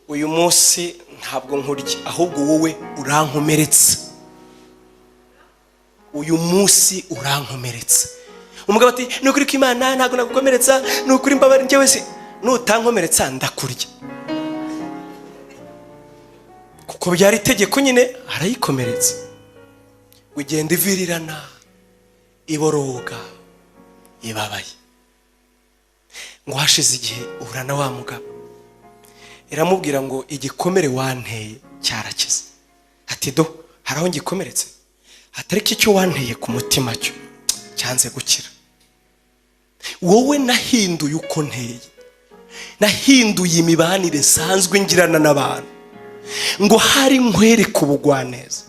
uyu munsi ntabwo nkurya, ahubwo wowe urankomeretsa, uyu munsi urankomeretsa. Umugabo ati ni ukuri ko Imana ntabwo nagukomeretsa, ni ukuri mbabare njyewe si. Nutankomeretsa ndakurya. Kuko byari itegeko nyine, arayikomeretsa. Ugenda ivirirana, iboroga, ibabaye. Ngo hashize igihe uhura na wa mugabo, iramubwira ngo: "Igikomere wanteye cyarakize." Ati: "Do, hari aho ngikomeretse." Atari ko icyo wanteye ku mutima cyo cyanze gukira. Wowe nahinduye uko nteye, nahinduye imibanire nsanzwe ngirana n'abantu, ngo hari nkwereke ubugwaneza,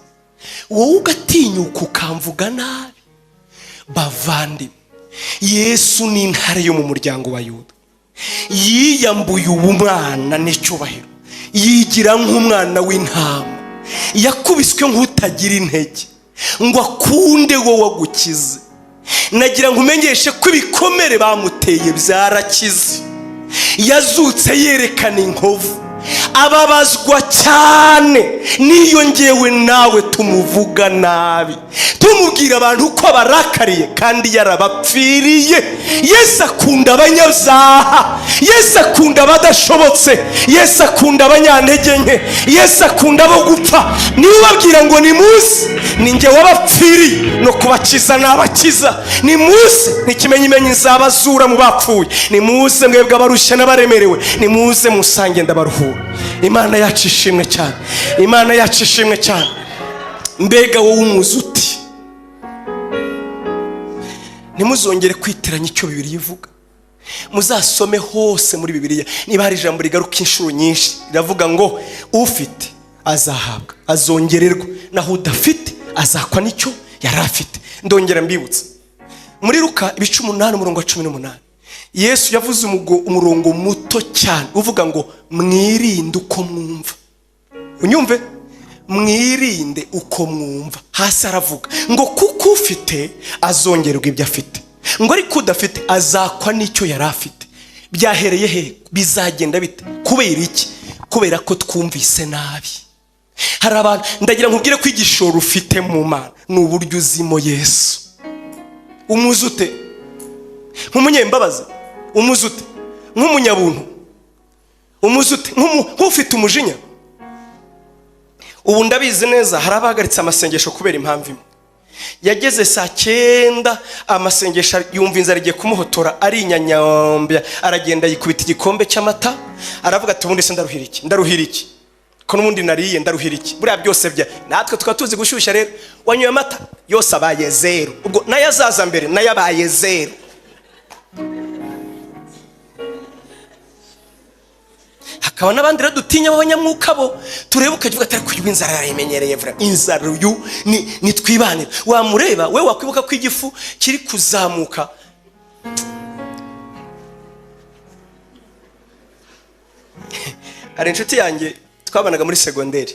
wowe ugatinyuka ukamvuga nabi. Bavandimwe, Yesu ni intare yo mu muryango wa Yuda. Yiyambuye ubumwana n'icyubahiro, yigira nk'umwana w'intama, yakubiswe nk'utagira intege, ngo akunde wowe agukize. Nagira ngo umenyeshe ko ibikomere bamuteye byarakize. Yazutse yerekana inkovu, ababazwa cyane n'iyo ngewe nawe tumuvuga nabi, tumubwira abantu ko abarakariye kandi yarabapfiriye. Yesu akunda abanyabyaha, Yesu akunda abadashobotse, Yesu akunda abanyantege nke, Yesu akunda abo gupfa. Niwe ubabwira ngo: "Ni munsi, ni njye wabapfiriye, no kubakiza nabakiza. Ni munsi, n'ikimenyimenyi nzabazura mu bapfuye. Ni muze mwebwe abarushya n'abaremerewe, ni muze musange ndabaruhura." Imana yacu ishimwe cyane, Imana yacu ishimwe cyane. Mbega wowe umuzi uti? Ntimuzongere kwitiranya icyo Bibiliya ivuga. Muzasome hose muri Bibiliya, niba hari ijambo rigaruka inshuro nyinshi, riravuga ngo: "Ufite azahabwa, azongererwa, naho udafite azakwa n'icyo yari afite." Ndongera mbibutsa muri Luka ibice 8, umurongo wa 18, Yesu yavuze umurongo muto cyane uvuga ngo: "Mwirinde uko mwumva." Unyumve, mwirinde uko mwumva. Hasi aravuga ngo: "Kuko ufite azongerwa ibyo afite," ngo "ariko udafite azakwa n'icyo yari afite." Byahereye he? Bizagenda bite? Kubera iki? Kubera ko twumvise nabi. Hari abantu, ndagira nkubwire ko igishoro ufite mu Mana ni uburyo uzimo Yesu. Umuzi ute? Nk'umunyembabazi? Umuzi ute? Nk'umunyabuntu? Umuzi ute? Nk'ufite umujinya? Ubu ndabizi neza, hari abahagaritse amasengesho kubera impamvu imwe. Yageze saa 9, amasengesho, yumva inzara igiye kumuhotora, arinyanyambya, aragenda yikubita igikombe cy'amata, aravuga ati: "Ubundi se ndaruhira iki? Ndaruhira iki ko n'ubundi nariye? Ndaruhira iki?" Buriya byose bya natwe tukaba tuzi gushyushya. Rero wanyoye amata yose abaye zeru, ubwo nayo azaza mbere nayo abaye zeru. Hakaba n'abandi rero dutinya b'abanyamwuka, bo tureba ukajya uvuga ati: "Ariko uyu inzara yarayimenyereye vura, inzara uyu ni twibanire." Wamureba we, wakwibuka ko igifu kiri kuzamuka. Hari inshuti yanjye twabanaga muri segonderi,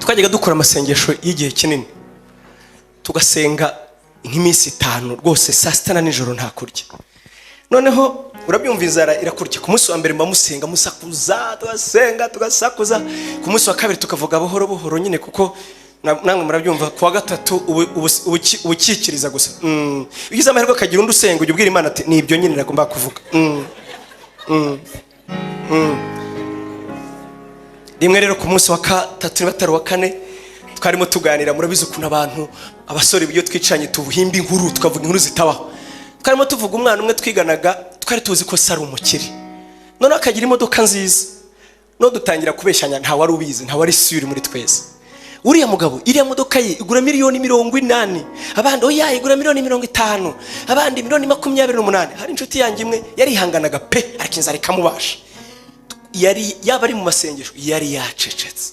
twajyaga dukora amasengesho y'igihe kinini, tugasenga nk'iminsi 5 rwose, saa sita na nijoro nta kurya. Noneho urabyumva, inzara irakurya. Ku munsi wa mbere muba musenga, musakuza, tugasenga tugasakuza. Ku munsi wa kabiri tukavuga buhoro buhoro nyine, kuko namwe murabyumva. Ku wa gatatu ubukikiriza gusa. Iyo ugize amahirwe akagira undi usenga, ujya ubwira Imana ati: "Ni ibyo nyine nagomba kuvuga." Rimwe rero ku munsi wa gatatu, niba atari uwa kane, twarimo tuganira. Murabizi ukuntu abantu abasore iyo twicanye tubuhimba inkuru, tukavuga inkuru zitabaho. Twarimo tuvuga umwana umwe twiganaga, twari tuzi ko se ari umukire, noneho akagira imodoka nziza. No dutangira kubeshyanya, nta wari ubizi, nta wari sure muri twese. "Uriya mugabo, iriya modoka ye igura miliyoni 80." Abandi: "Oya, igura miliyoni 50." Abandi: "miliyoni 28." Hari inshuti yanjye imwe yarihanganaga pe, ariko inzara ikamubasha. Yari yaba ari mu masengesho yari yacecetse,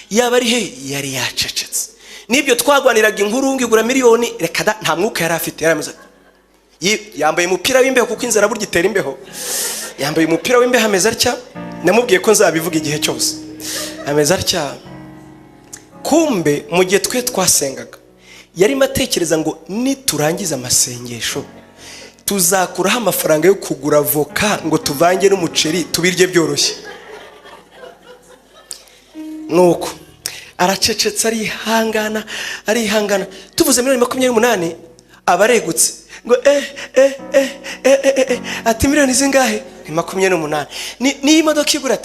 yaba ari he yari yacecetse. N'ibyo twagwaniraga inkuru ngo igura miliyoni, reka da, nta mwuka yari afite. Yari ameze yambaye umupira w'imbeho, kuko inzara burya itera imbeho. Yambaye umupira w'imbeho, ameze atya. Namubwiye ko nzabivuga igihe cyose. Ameze atya. Kumbe mu gihe twe twasengaga yarimo atekereza ngo: "Niturangiza amasengesho tuzakuraho amafaranga yo kugura avoka ngo tuvange n'umuceri tubirye byoroshye." Nuko aracecetse, arihangana, arihangana. Tuvuze miliyoni 28, aba aregutse ngo: "Eh eh eh eh eh eh," ati: "Miliyoni zingahe?" Ni 28. Niyo imodoka igura,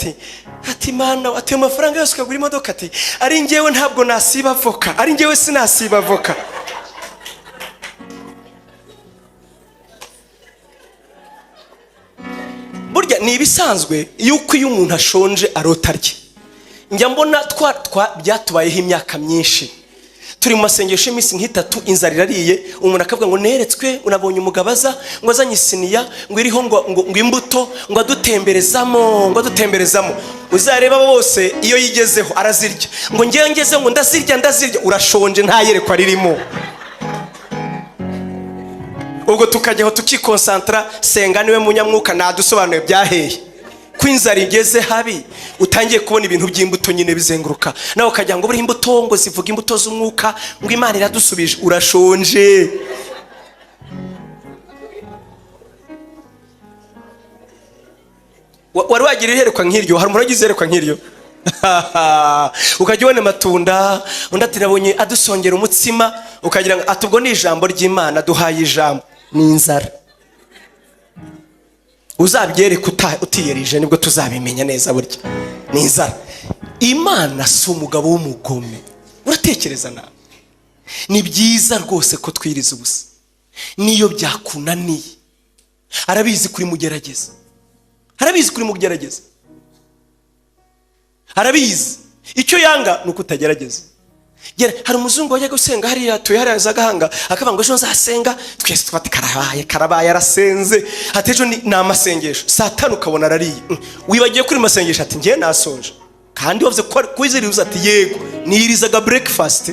ati mana, ati ayo mafaranga yose ukagura imodoka, ati ari njyewe ntabwo nasiba avoka, ari njyewe sinasiba avoka. Burya ni ibisanzwe yuko iyo umuntu ashonje arota arya. Njya mbona byatubayeho imyaka myinshi, turi mu masengesho y'iminsi nk'itatu, inzara irariye, umuntu akavuga ngo neretswe, unabonye umugabo aza ngo azanye isiniya ngo iriho ngo imbuto, ngo adutemberezamo, ngo adutemberezamo. Uzareba bose iyo yigezeho arazirya, ngo ngewe ngezeho ngo ndazirya, ndazirya. Urashonje, nta yerekwa ririmo. Ubwo tukajyaho tukikonsantara, senga niwe munyamwuka nadusobanuye byaheye ko inzara igeze habi, utangiye kubona ibintu by'imbuto nyine bizenguruka, nawe ukagira ngo buriya imbuto ngo zivuga imbuto z'umwuka, ngo Imana iradusubije. Urashonje. Wari wagira iherekwa nk'iryo? Hari umuntu wagize iherekwa nk'iryo? Ukajya ubona amatunda, undi ati nabonye adusongera umutsima, ukagira ngo ati ubwo ni ijambo ry'Imana duhaye ijambo. Ni inzara. Uzabyereke utiyerije, nibwo tuzabimenya neza. Burya ni inzara. Imana si umugabo w'umugome. Uratekereza nawe, ni byiza rwose ko twiriza ubusa niyo byakunaniye. Arabizi kuri mugerageza, arabizi kuri mugerageza, arabizi. Icyo yanga ni uko utagerageza. Hari umuzungu wajyaga gusenga hariya atuye hariya za Gahanga, akavuga ngo ejo nzasenga. Twese twati karabaye, karabaye, arasenze. Ati ejo ni amasengesho, saa 5 ukabona arariye. Wibagiye kuri masengesho? Ati ngiye nasonje. Kandi wavuze ko kwiziriza? Ati yego, niyirizaga breakfast.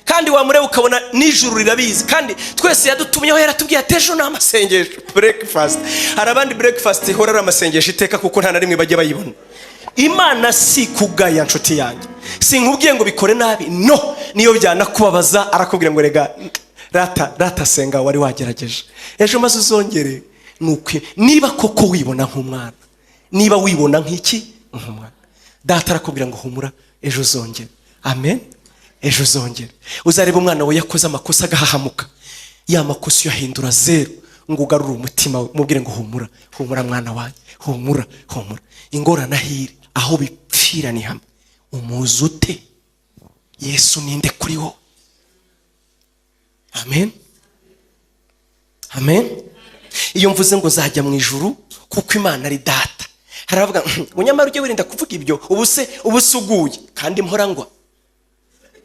Kandi wamureba ukabona nijoro rirabizi, kandi twese yadutumyeho, yaratubwiye ati ejo ni amasengesho, breakfast. Hari abandi breakfast ihora ari amasengesho iteka, kuko nta na rimwe bajya bayibona. Imana si kugaya, nshuti yanjye, sinkubwiye ngo bikore nabi, no niyo byanakubabaza arakubwira ngo rega rata rata, senga, wari wagerageje ejo maze uzongere. Ni niba koko wibona nk'umwana, niba wibona nk'iki, nk'umwana, data arakubwira ngo humura, ejo uzongere. Amen. Ejo uzongere. Uzareba umwana we yakoze amakosa agahahamuka, ya makosa uyahindura zeru, ngo ugarure umutima we, umubwire ngo humura, humura mwana wanjye, humura, humura. Ingorane ahiri aho bipfira ni hamwe: umuzi ute? Yesu ninde kuri wowe? Amen, amen. Iyo mvuze ngo nzajya mu ijuru kuko Imana ari data, hari abavuga ngo nyamara ujye wirinda kuvuga ibyo, ubu se ubu se uguye. Kandi mpora ngwa,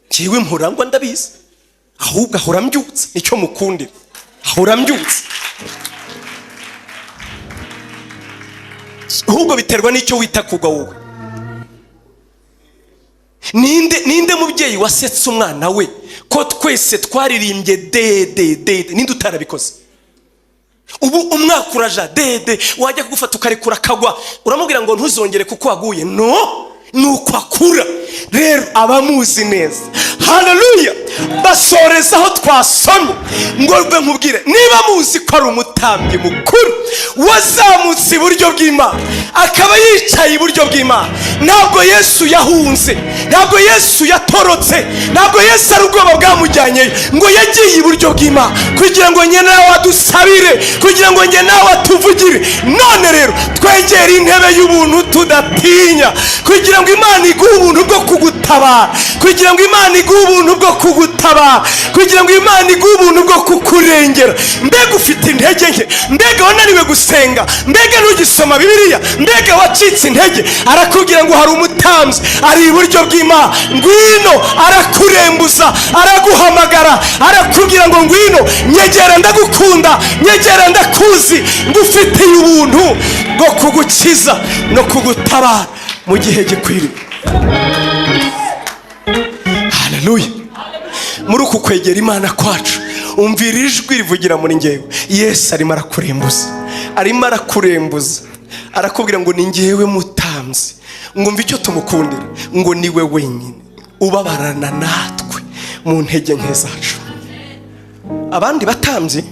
njyewe mpora ngwa, ndabizi. Ahubwo ahora mbyutse, nicyo mukundira, ahora mbyutse. Ahubwo biterwa n'icyo wita kugwa wowe. Ninde mubyeyi wasetse umwana we? Ko twese twaririmbye de de de, ninde utarabikoze? Ubu umwaka uraja dede, wajya kugufata ukarekura akagwa, uramubwira ngo ntuzongere kuko waguye? No ni uko akura. Rero abamuzi neza, haleluya, basoreza aho twasomye ngo mbe nkubwire: niba muzi ko ari umutambyi mukuru wazamutse iburyo bw'Imana, akaba yicaye iburyo bw'Imana. Ntabwo Yesu yahunze, ntabwo Yesu yatorotse, ntabwo Yesu ari ubwoba bwamujyanyeyo, ngo yagiye iburyo bw'Imana kugira ngo njye nawe adusabire, kugira ngo njye nawe atuvugire. None rero twegere intebe y'ubuntu tudatinya, kugira ngo Imana iguhe ubuntu bwo kugutabara, kugira ngo Imana iguhe ubuntu bwo kugutabara, kugira ngo Imana iguhe ubuntu bwo kukurengera. Mbega ufite intege nke, mbega wananiwe gusenga, mbega ntugisoma Bibiliya, mbega wacitse intege, arakubwira ngo hari umutambyi ari iburyo bw'Imana, ngwino. Arakurembuza, araguhamagara, arakubwira ngo ngwino, nyegera, ndagukunda, nyegera, ndakuzi, ngufitiye ubuntu bwo kugukiza no kugutabara mu gihe gikwiriye. Haleluya. Muri uku kwegera Imana kwacu, umvira ijwi rivugira muri ngewe. Yesu arimo arakurembuza, arimo arakurembuza, arakubwira ngo ni ngewe mutambyi. Ngo umve icyo tumukundira, ngo niwe wenyine ubabarana natwe mu ntege nke zacu. Abandi batambyi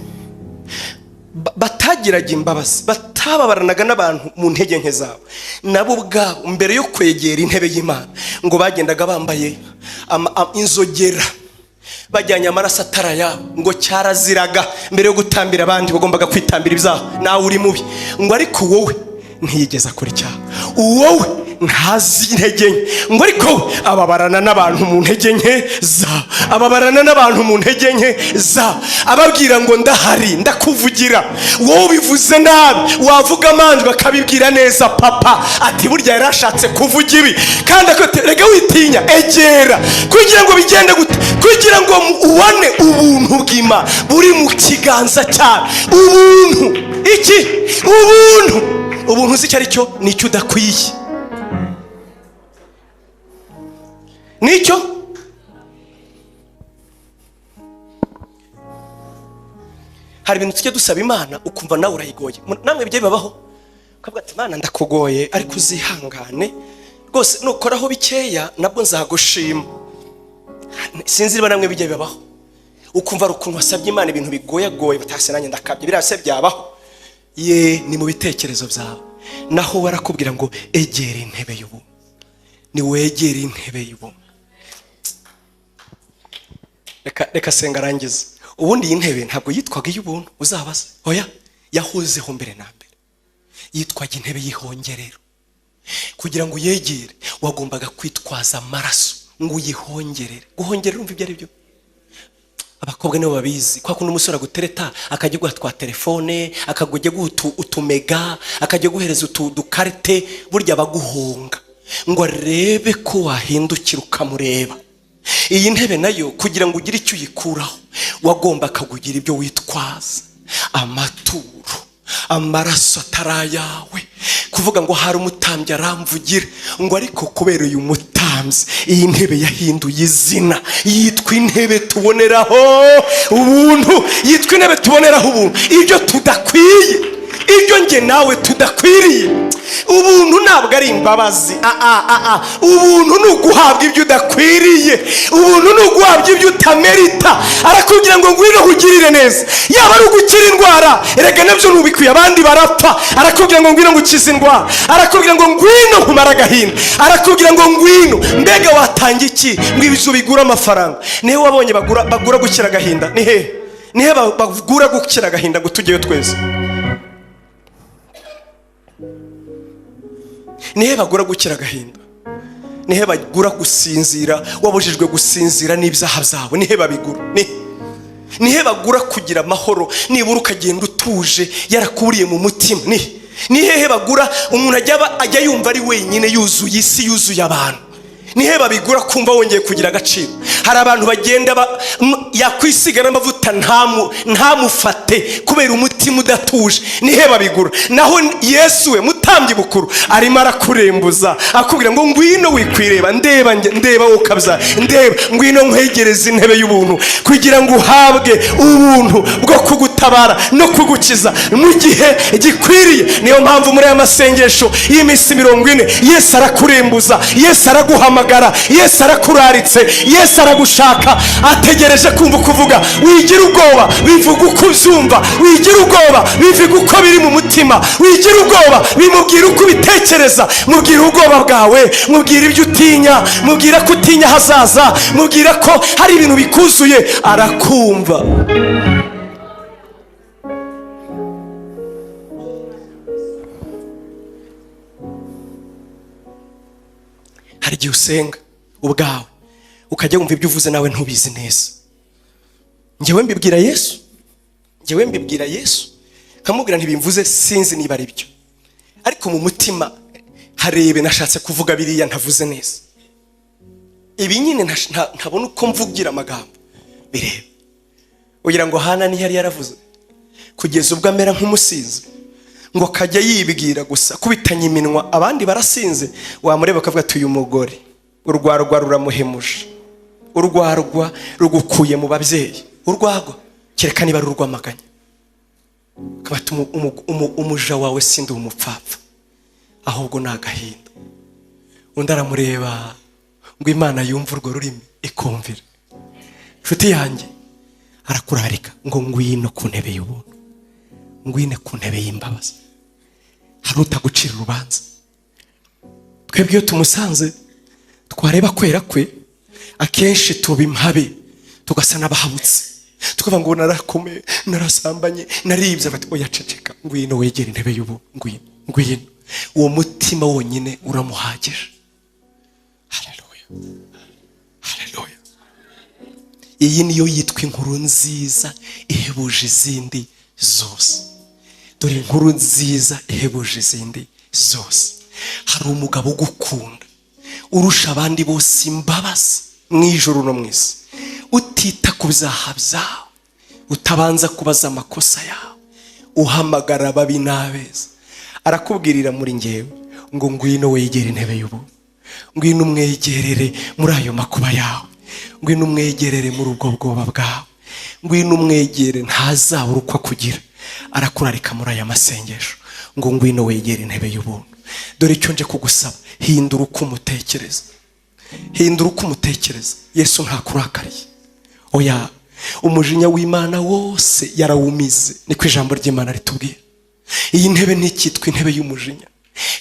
batagiraga imbabazi, batababaranaga n'abantu mu ntege nke zabo, nabo ubwabo mbere yo kwegera intebe y'Imana ngo bagendaga bambaye inzogera. Bajyanye amaraso atari ayabo. Ngo cyaraziraga, mbere yo gutambira abandi bagombaga kwitambira ibyaha. Nawe uri mubi. Ngo ariko wowe ntiyigeze akora icyaha, wowe ntazi intege nke. Ngo ariko we ababarana n'abantu mu ntege nke za, ababarana n'abantu mu ntege nke za, ababwira ngo ndahari, ndakuvugira. Wowe ubivuze nabi, wavuga amanjwe akabibwira neza papa, ati burya yari ashatse kuvuga ibi. Kandi rega witinya, egera. Kugira ngo bigende gute? Kugira ngo ubone ubuntu bw'Imana buri mu kiganza cyawe. Ubuntu iki? Ubuntu, ubuntu uzi icyo ari cyo? Ni icyo udakwiye, nicyo. Hari ibintu tujya dusaba Imana ukumva nawe urayigoye. Namwe bijya bibabaho, ukavuga ati Imana ndakugoye, ariko uzihangane rwose, nukoraho bikeya nabwo nzagushima. Sinzi niba namwe bijya bibabaho, ukumva hari ukuntu wasabye Imana ibintu bigoyagoye, batase nanjye ndakabye, biriya se byabaho? Ye, ni mu bitekerezo byawe. Naho barakubwira ngo egera intebe y'ubuntu. Niwegere intebe y'ubuntu. Reka senga arangize. Ubundi iyi ntebe ntabwo yitwaga iy'ubuntu, uzabaze. Oya, yahozeho mbere na mbere yitwaga intebe y'ihongerero. Kugira ngo uyegere wagombaga kwitwaza amaraso ngo uyihongerere. Guhongerera, urumva ibyo ari byo? Abakobwa nibo babizi. Kwa kundi umusore agutereta, akajya guha twa telefone, akajya guha utumega, akajya guhereza utu dukarite, burya abaguhonga ngo arebe ko wahindukira ukamureba. Iyi ntebe nayo, kugira ngo ugire icyo uyikuraho, wagombaga kugira ibyo witwaza, amaturo, amaraso atari ayawe, kuvuga ngo hari umutambyi aramvugira. Ngo ariko kubera uyu mutambyi, iyi ntebe yahinduye izina, yitwa intebe tuboneraho ubuntu, yitwa intebe tuboneraho ubuntu. Ibyo tudakwiye, ibyo njye nawe tudakwiriye. Ubuntu ntabwo ari imbabazi. Ubuntu ni uguhabwa ibyo udakwiriye. Ubuntu ni uguhabwa ibyo utamerita. Arakubwira ngo ngwino nkugirire neza. Yaba ari ugukira indwara, erega nabyo ntubikwiye, abandi barapfa. Arakubwira ngo ngwino ngukize indwara. Arakubwira ngo ngwino nkumare agahinda. Arakubwira ngo ngwino. Mbega watanga iki ngo ibyo bigure amafaranga? Nihe wabonye bagura gukira agahinda? Ni hehe? Nihe bagura gukira agahinda ngo tujyeyo twese? Nihe bagura gukira agahinda? Nihe bagura gusinzira wabujijwe gusinzira n'ibyaha byawe? Nihe babigura? Nihe bagura kugira amahoro nibura ukagenda utuje yarakuriye mu mutima? Ni hehe bagura umuntu ajya yumva ari wenyine, yuzuye isi, yuzuye abantu? Nihe babigura kumva wongeye kugira agaciro? Hari abantu bagenda yakwisiga n'amavuta ntamufate kubera umutima udatuje. Nihe babigura? Naho Yesu we mutambyi bukuru arimo arakurembuza, akubwira ngo ngwino wikwireba, ndeba njye, ndeba wowe ukabyara, ndeba, ngwino nkwegereze intebe y'ubuntu kugira ngo uhabwe ubuntu bwo kugutabara no kugukiza mu gihe gikwiriye. Niyo mpamvu muri aya masengesho y'iminsi 40, Yesu arakurembuza, Yesu araguhamagara, Yesu arakuraritse, Yesu aragushaka, ategereje kumva uko uvuga. Wigira ubwoba, bivuga uko ubyumva. Wigira ubwoba, bivuga uko biri mu mutima. Wigira ubwoba, bimubwira uko ubitekereza. Mubwira ubwoba bwawe, mubwira ibyo utinya, mubwira ko utinya ahazaza, mubwira ko hari ibintu bikuzuye, arakumva. Hari igihe usenga ubwawe ukajya wumva ibyo uvuze nawe ntubizi neza. Njyewe mbibwira Yesu, njyewe mbibwira Yesu, nkamubwira ntibimvuze sinzi niba ari byo, ariko mu mutima harebe nashatse kuvuga biriya ntavuze neza. Ibi nyine ntabona uko mvugira amagambo bireba. Ugira ngo Hana ntiyari yaravuze kugeza ubwo amera nk'umusinzi, ngo akajya yibwira gusa kubitanya iminwa, abandi barasinze, wamureba akavuga ati uyu mugore urwarwa ruramuhemuje, urwarwa rugukuye mu babyeyi, urwagwa kereka niba ari urwamaganya. Akaba ati, umuja wawe sindi umupfapfa, ahubwo ni agahinda. Undi aramureba ngo Imana yumve urwo rurimi ikumvira. Nshuti yanjye, arakurarika ngo ngwino ku ntebe y'ubuntu, ngwino ku ntebe y'imbabazi. Hari utagucira urubanza. Twebwe iyo tumusanze twareba kwera kwe, akenshi tuba impabe. Tugasa n'abahabutse, tukavuga ngo narakomeye, narasambanye, naribye. Bati: "Oya, ceceka, ngwino wegere intebe y'ubu, ngwino, ngwino." Uwo mutima wonyine uramuhagije. Haleluya, haleluya! Iyi niyo yitwa inkuru nziza ihebuje izindi zose. Dore inkuru nziza ihebuje izindi zose: hari umugabo ugukunda, urusha abandi bose imbabazi mu ijuru no mu isi, utita ku byaha byawe, utabanza kubaza amakosa yawe, uhamagara ababi n'abeza. Arakubwirira muri ngewe ngo: "Ngwino wegere intebe y'ubu, ngwino umwegerere muri ayo makuba yawe, ngwino umwegerere muri ubwo bwoba bwawe, ngwino umwegere, ntazabura uko akugira." Arakurarika muri aya masengesho ngo: "Ngwino wegere intebe y'ubuntu." Dore icyo nje kugusaba: hindura uko umutekereza, hindura uko umutekereza. Yesu ntakurakariye, oya. Umujinya w'Imana wose yarawumize, niko ijambo ry'Imana ritubwira. Iyi ntebe ntikitwa intebe y'umujinya.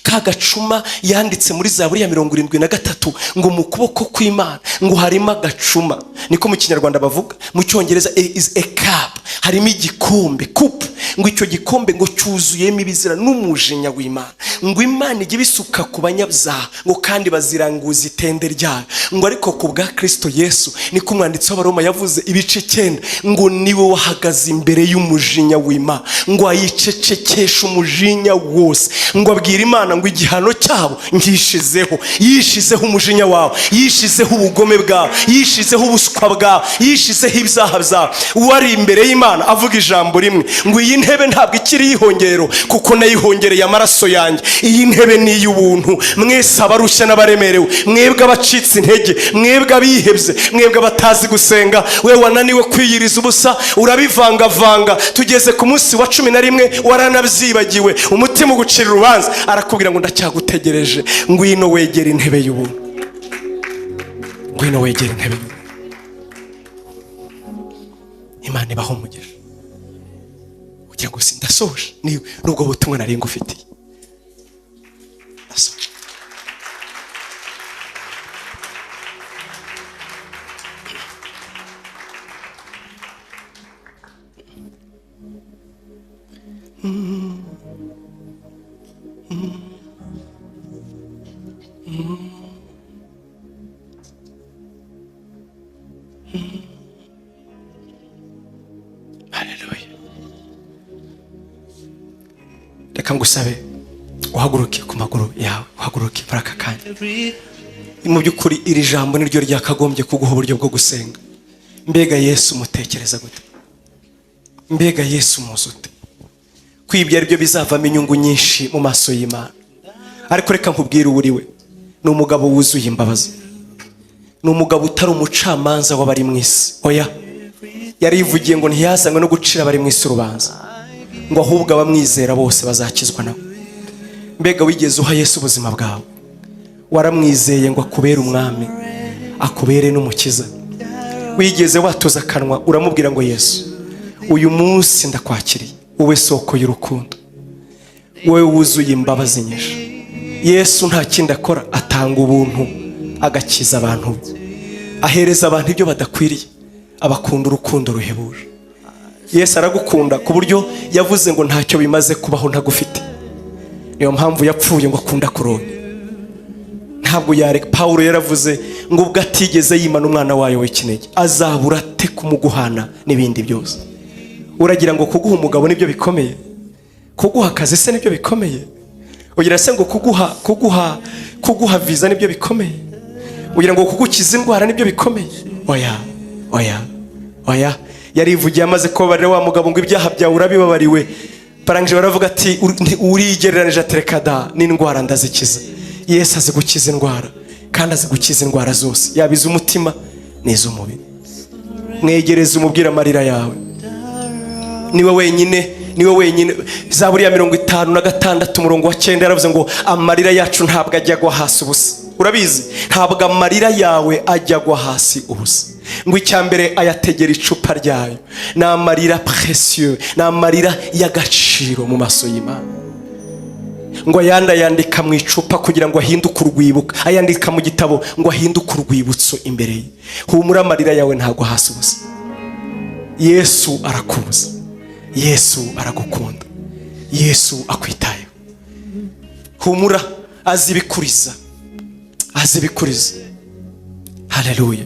Ka gacuma yanditse muri Zaburi ya 73 ngo mu kuboko kw'Imana ngo harimo agacuma, niko mu Kinyarwanda bavuga, mu Cyongereza is a cup, harimo igikombe, cup. Ngo icyo gikombe ngo cyuzuyemo ibizira n'umujinya w'Imana, ngo Imana ijye ibisuka ku banyabyaha, ngo kandi baziranguza itende ryayo. Ngo ariko ku bwa Kirisito Yesu, niko umwanditsi w'Abaroma yavuze ibice 9, ngo niwe wahagaze imbere y'umujinya w'Imana, ngo ayicecekeshe umujinya wose, ngo abwire Imana ngo: "Igihano cyabo ngishizeho." Yishizeho umujinya wawe, yishizeho ubugome bwawe, yishizeho ubuswa bwawe, yishizeho ibyaha byawe. Wari imbere y'Imana avuga ijambo rimwe ngo: "Iyi ntebe ntabwo ikiri iy'ihongerero, kuko nayihongereye amaraso yanjye. Iyi ntebe ni iy'ubuntu. Mwese abarushya n'abaremerewe, mwebwe abacitse intege, mwebwe abihebye, mwebwe abatazi gusenga, we wananiwe kwiyiriza ubusa, urabivangavanga, tugeze ku munsi wa 11 waranabyibagiwe, umutima ugucira urubanza," arakubwira ngo: "Ndacyagutegereje, ngwino wegere intebe y'ubuntu, ngwino wegere intebe y'ubuntu." Imana ibaho umugisha. Kugira ngo sindasoje, nubwo butumwa nari ngufitiye, ndasoje. Haleluya! Reka ngusabe uhaguruke ku maguru yawe, uhaguruke muri aka kanya. Mu by'ukuri iri jambo niryo ryakagombye kuguha uburyo bwo gusenga. Mbega Yesu umutekereza gute? Mbega Yesu umuzi ute? Ko ibyo ari byo bizavamo inyungu nyinshi mu maso y'Imana. Ariko reka nkubwire uwo uri we: ni umugabo wuzuye imbabazi, ni umugabo utari umucamanza w'abari mu isi, oya. Yarivugiye ngo ntiyazanywe no gucira abari mu isi urubanza, ngo ahubwo abamwizera bose bazakizwa nawe. Mbega wigeze uha Yesu ubuzima bwawe? Waramwizeye ngo akubere umwami, akubere n'umukiza? Wigeze watuza akanwa uramubwira ngo: "Yesu, uyu munsi ndakwakiriye, wowe soko y'urukundo, wowe wuzuye imbabazi nyinshi"? Yesu nta kindi akora, atanga ubuntu, agakiza abantu be, ahereza abantu ibyo badakwiriye, abakunda urukundo ruhebuje. Yesu aragukunda ku buryo yavuze ngo ntacyo bimaze kubaho ntagufite. Niyo mpamvu yapfuye ngo akunda kuronke, ntabwo yareka. Pawulo yaravuze ngo ubwo atigeze yimana umwana wayo w'ikinege, azabura ate kumuguhana n'ibindi byose? Uragira ngo kuguha umugabo nibyo bikomeye? Kuguha akazi se nibyo bikomeye? Ugira se ngo kuguha viza nibyo bikomeye? Ugira ngo kugukiza indwara nibyo bikomeye? Oya, oya, oya! Yarivugiye amaze kubabarira wa mugabo ngo: "Ibyaha byawe urabibabariwe." Barangije baravuga ati: "Urigereranije." Atereka da, n'indwara ndazikiza. Yesu azi gukiza indwara, kandi azi gukiza indwara zose, yaba iz'umutima n'iz'umubiri. Mwegereze, umubwire amarira yawe. Niwe wenyine, niwe wenyine. Zaburi ya 56 umurongo wa 9 yaravuze ngo amarira yacu ntabwo ajya agwa hasi ubusa. Urabizi, ntabwo amarira yawe ajya agwa hasi ubusa. Ngo icya mbere ayategera icupa ryayo. Ni amarira précieux, ni amarira y'agaciro mu maso y'Imana. Ngo ayandi ayandika mu icupa kugira ngo ahinduke urwibutso, ayandika mu gitabo ngo ahinduke urwibutso imbere ye. Humura, amarira yawe ntabwo hasi ubusa. Yesu arakuzi, Yesu aragukunda, Yesu akwitayeho. Humura, azi ibikuriza, azi ibikuriza. Haleluya.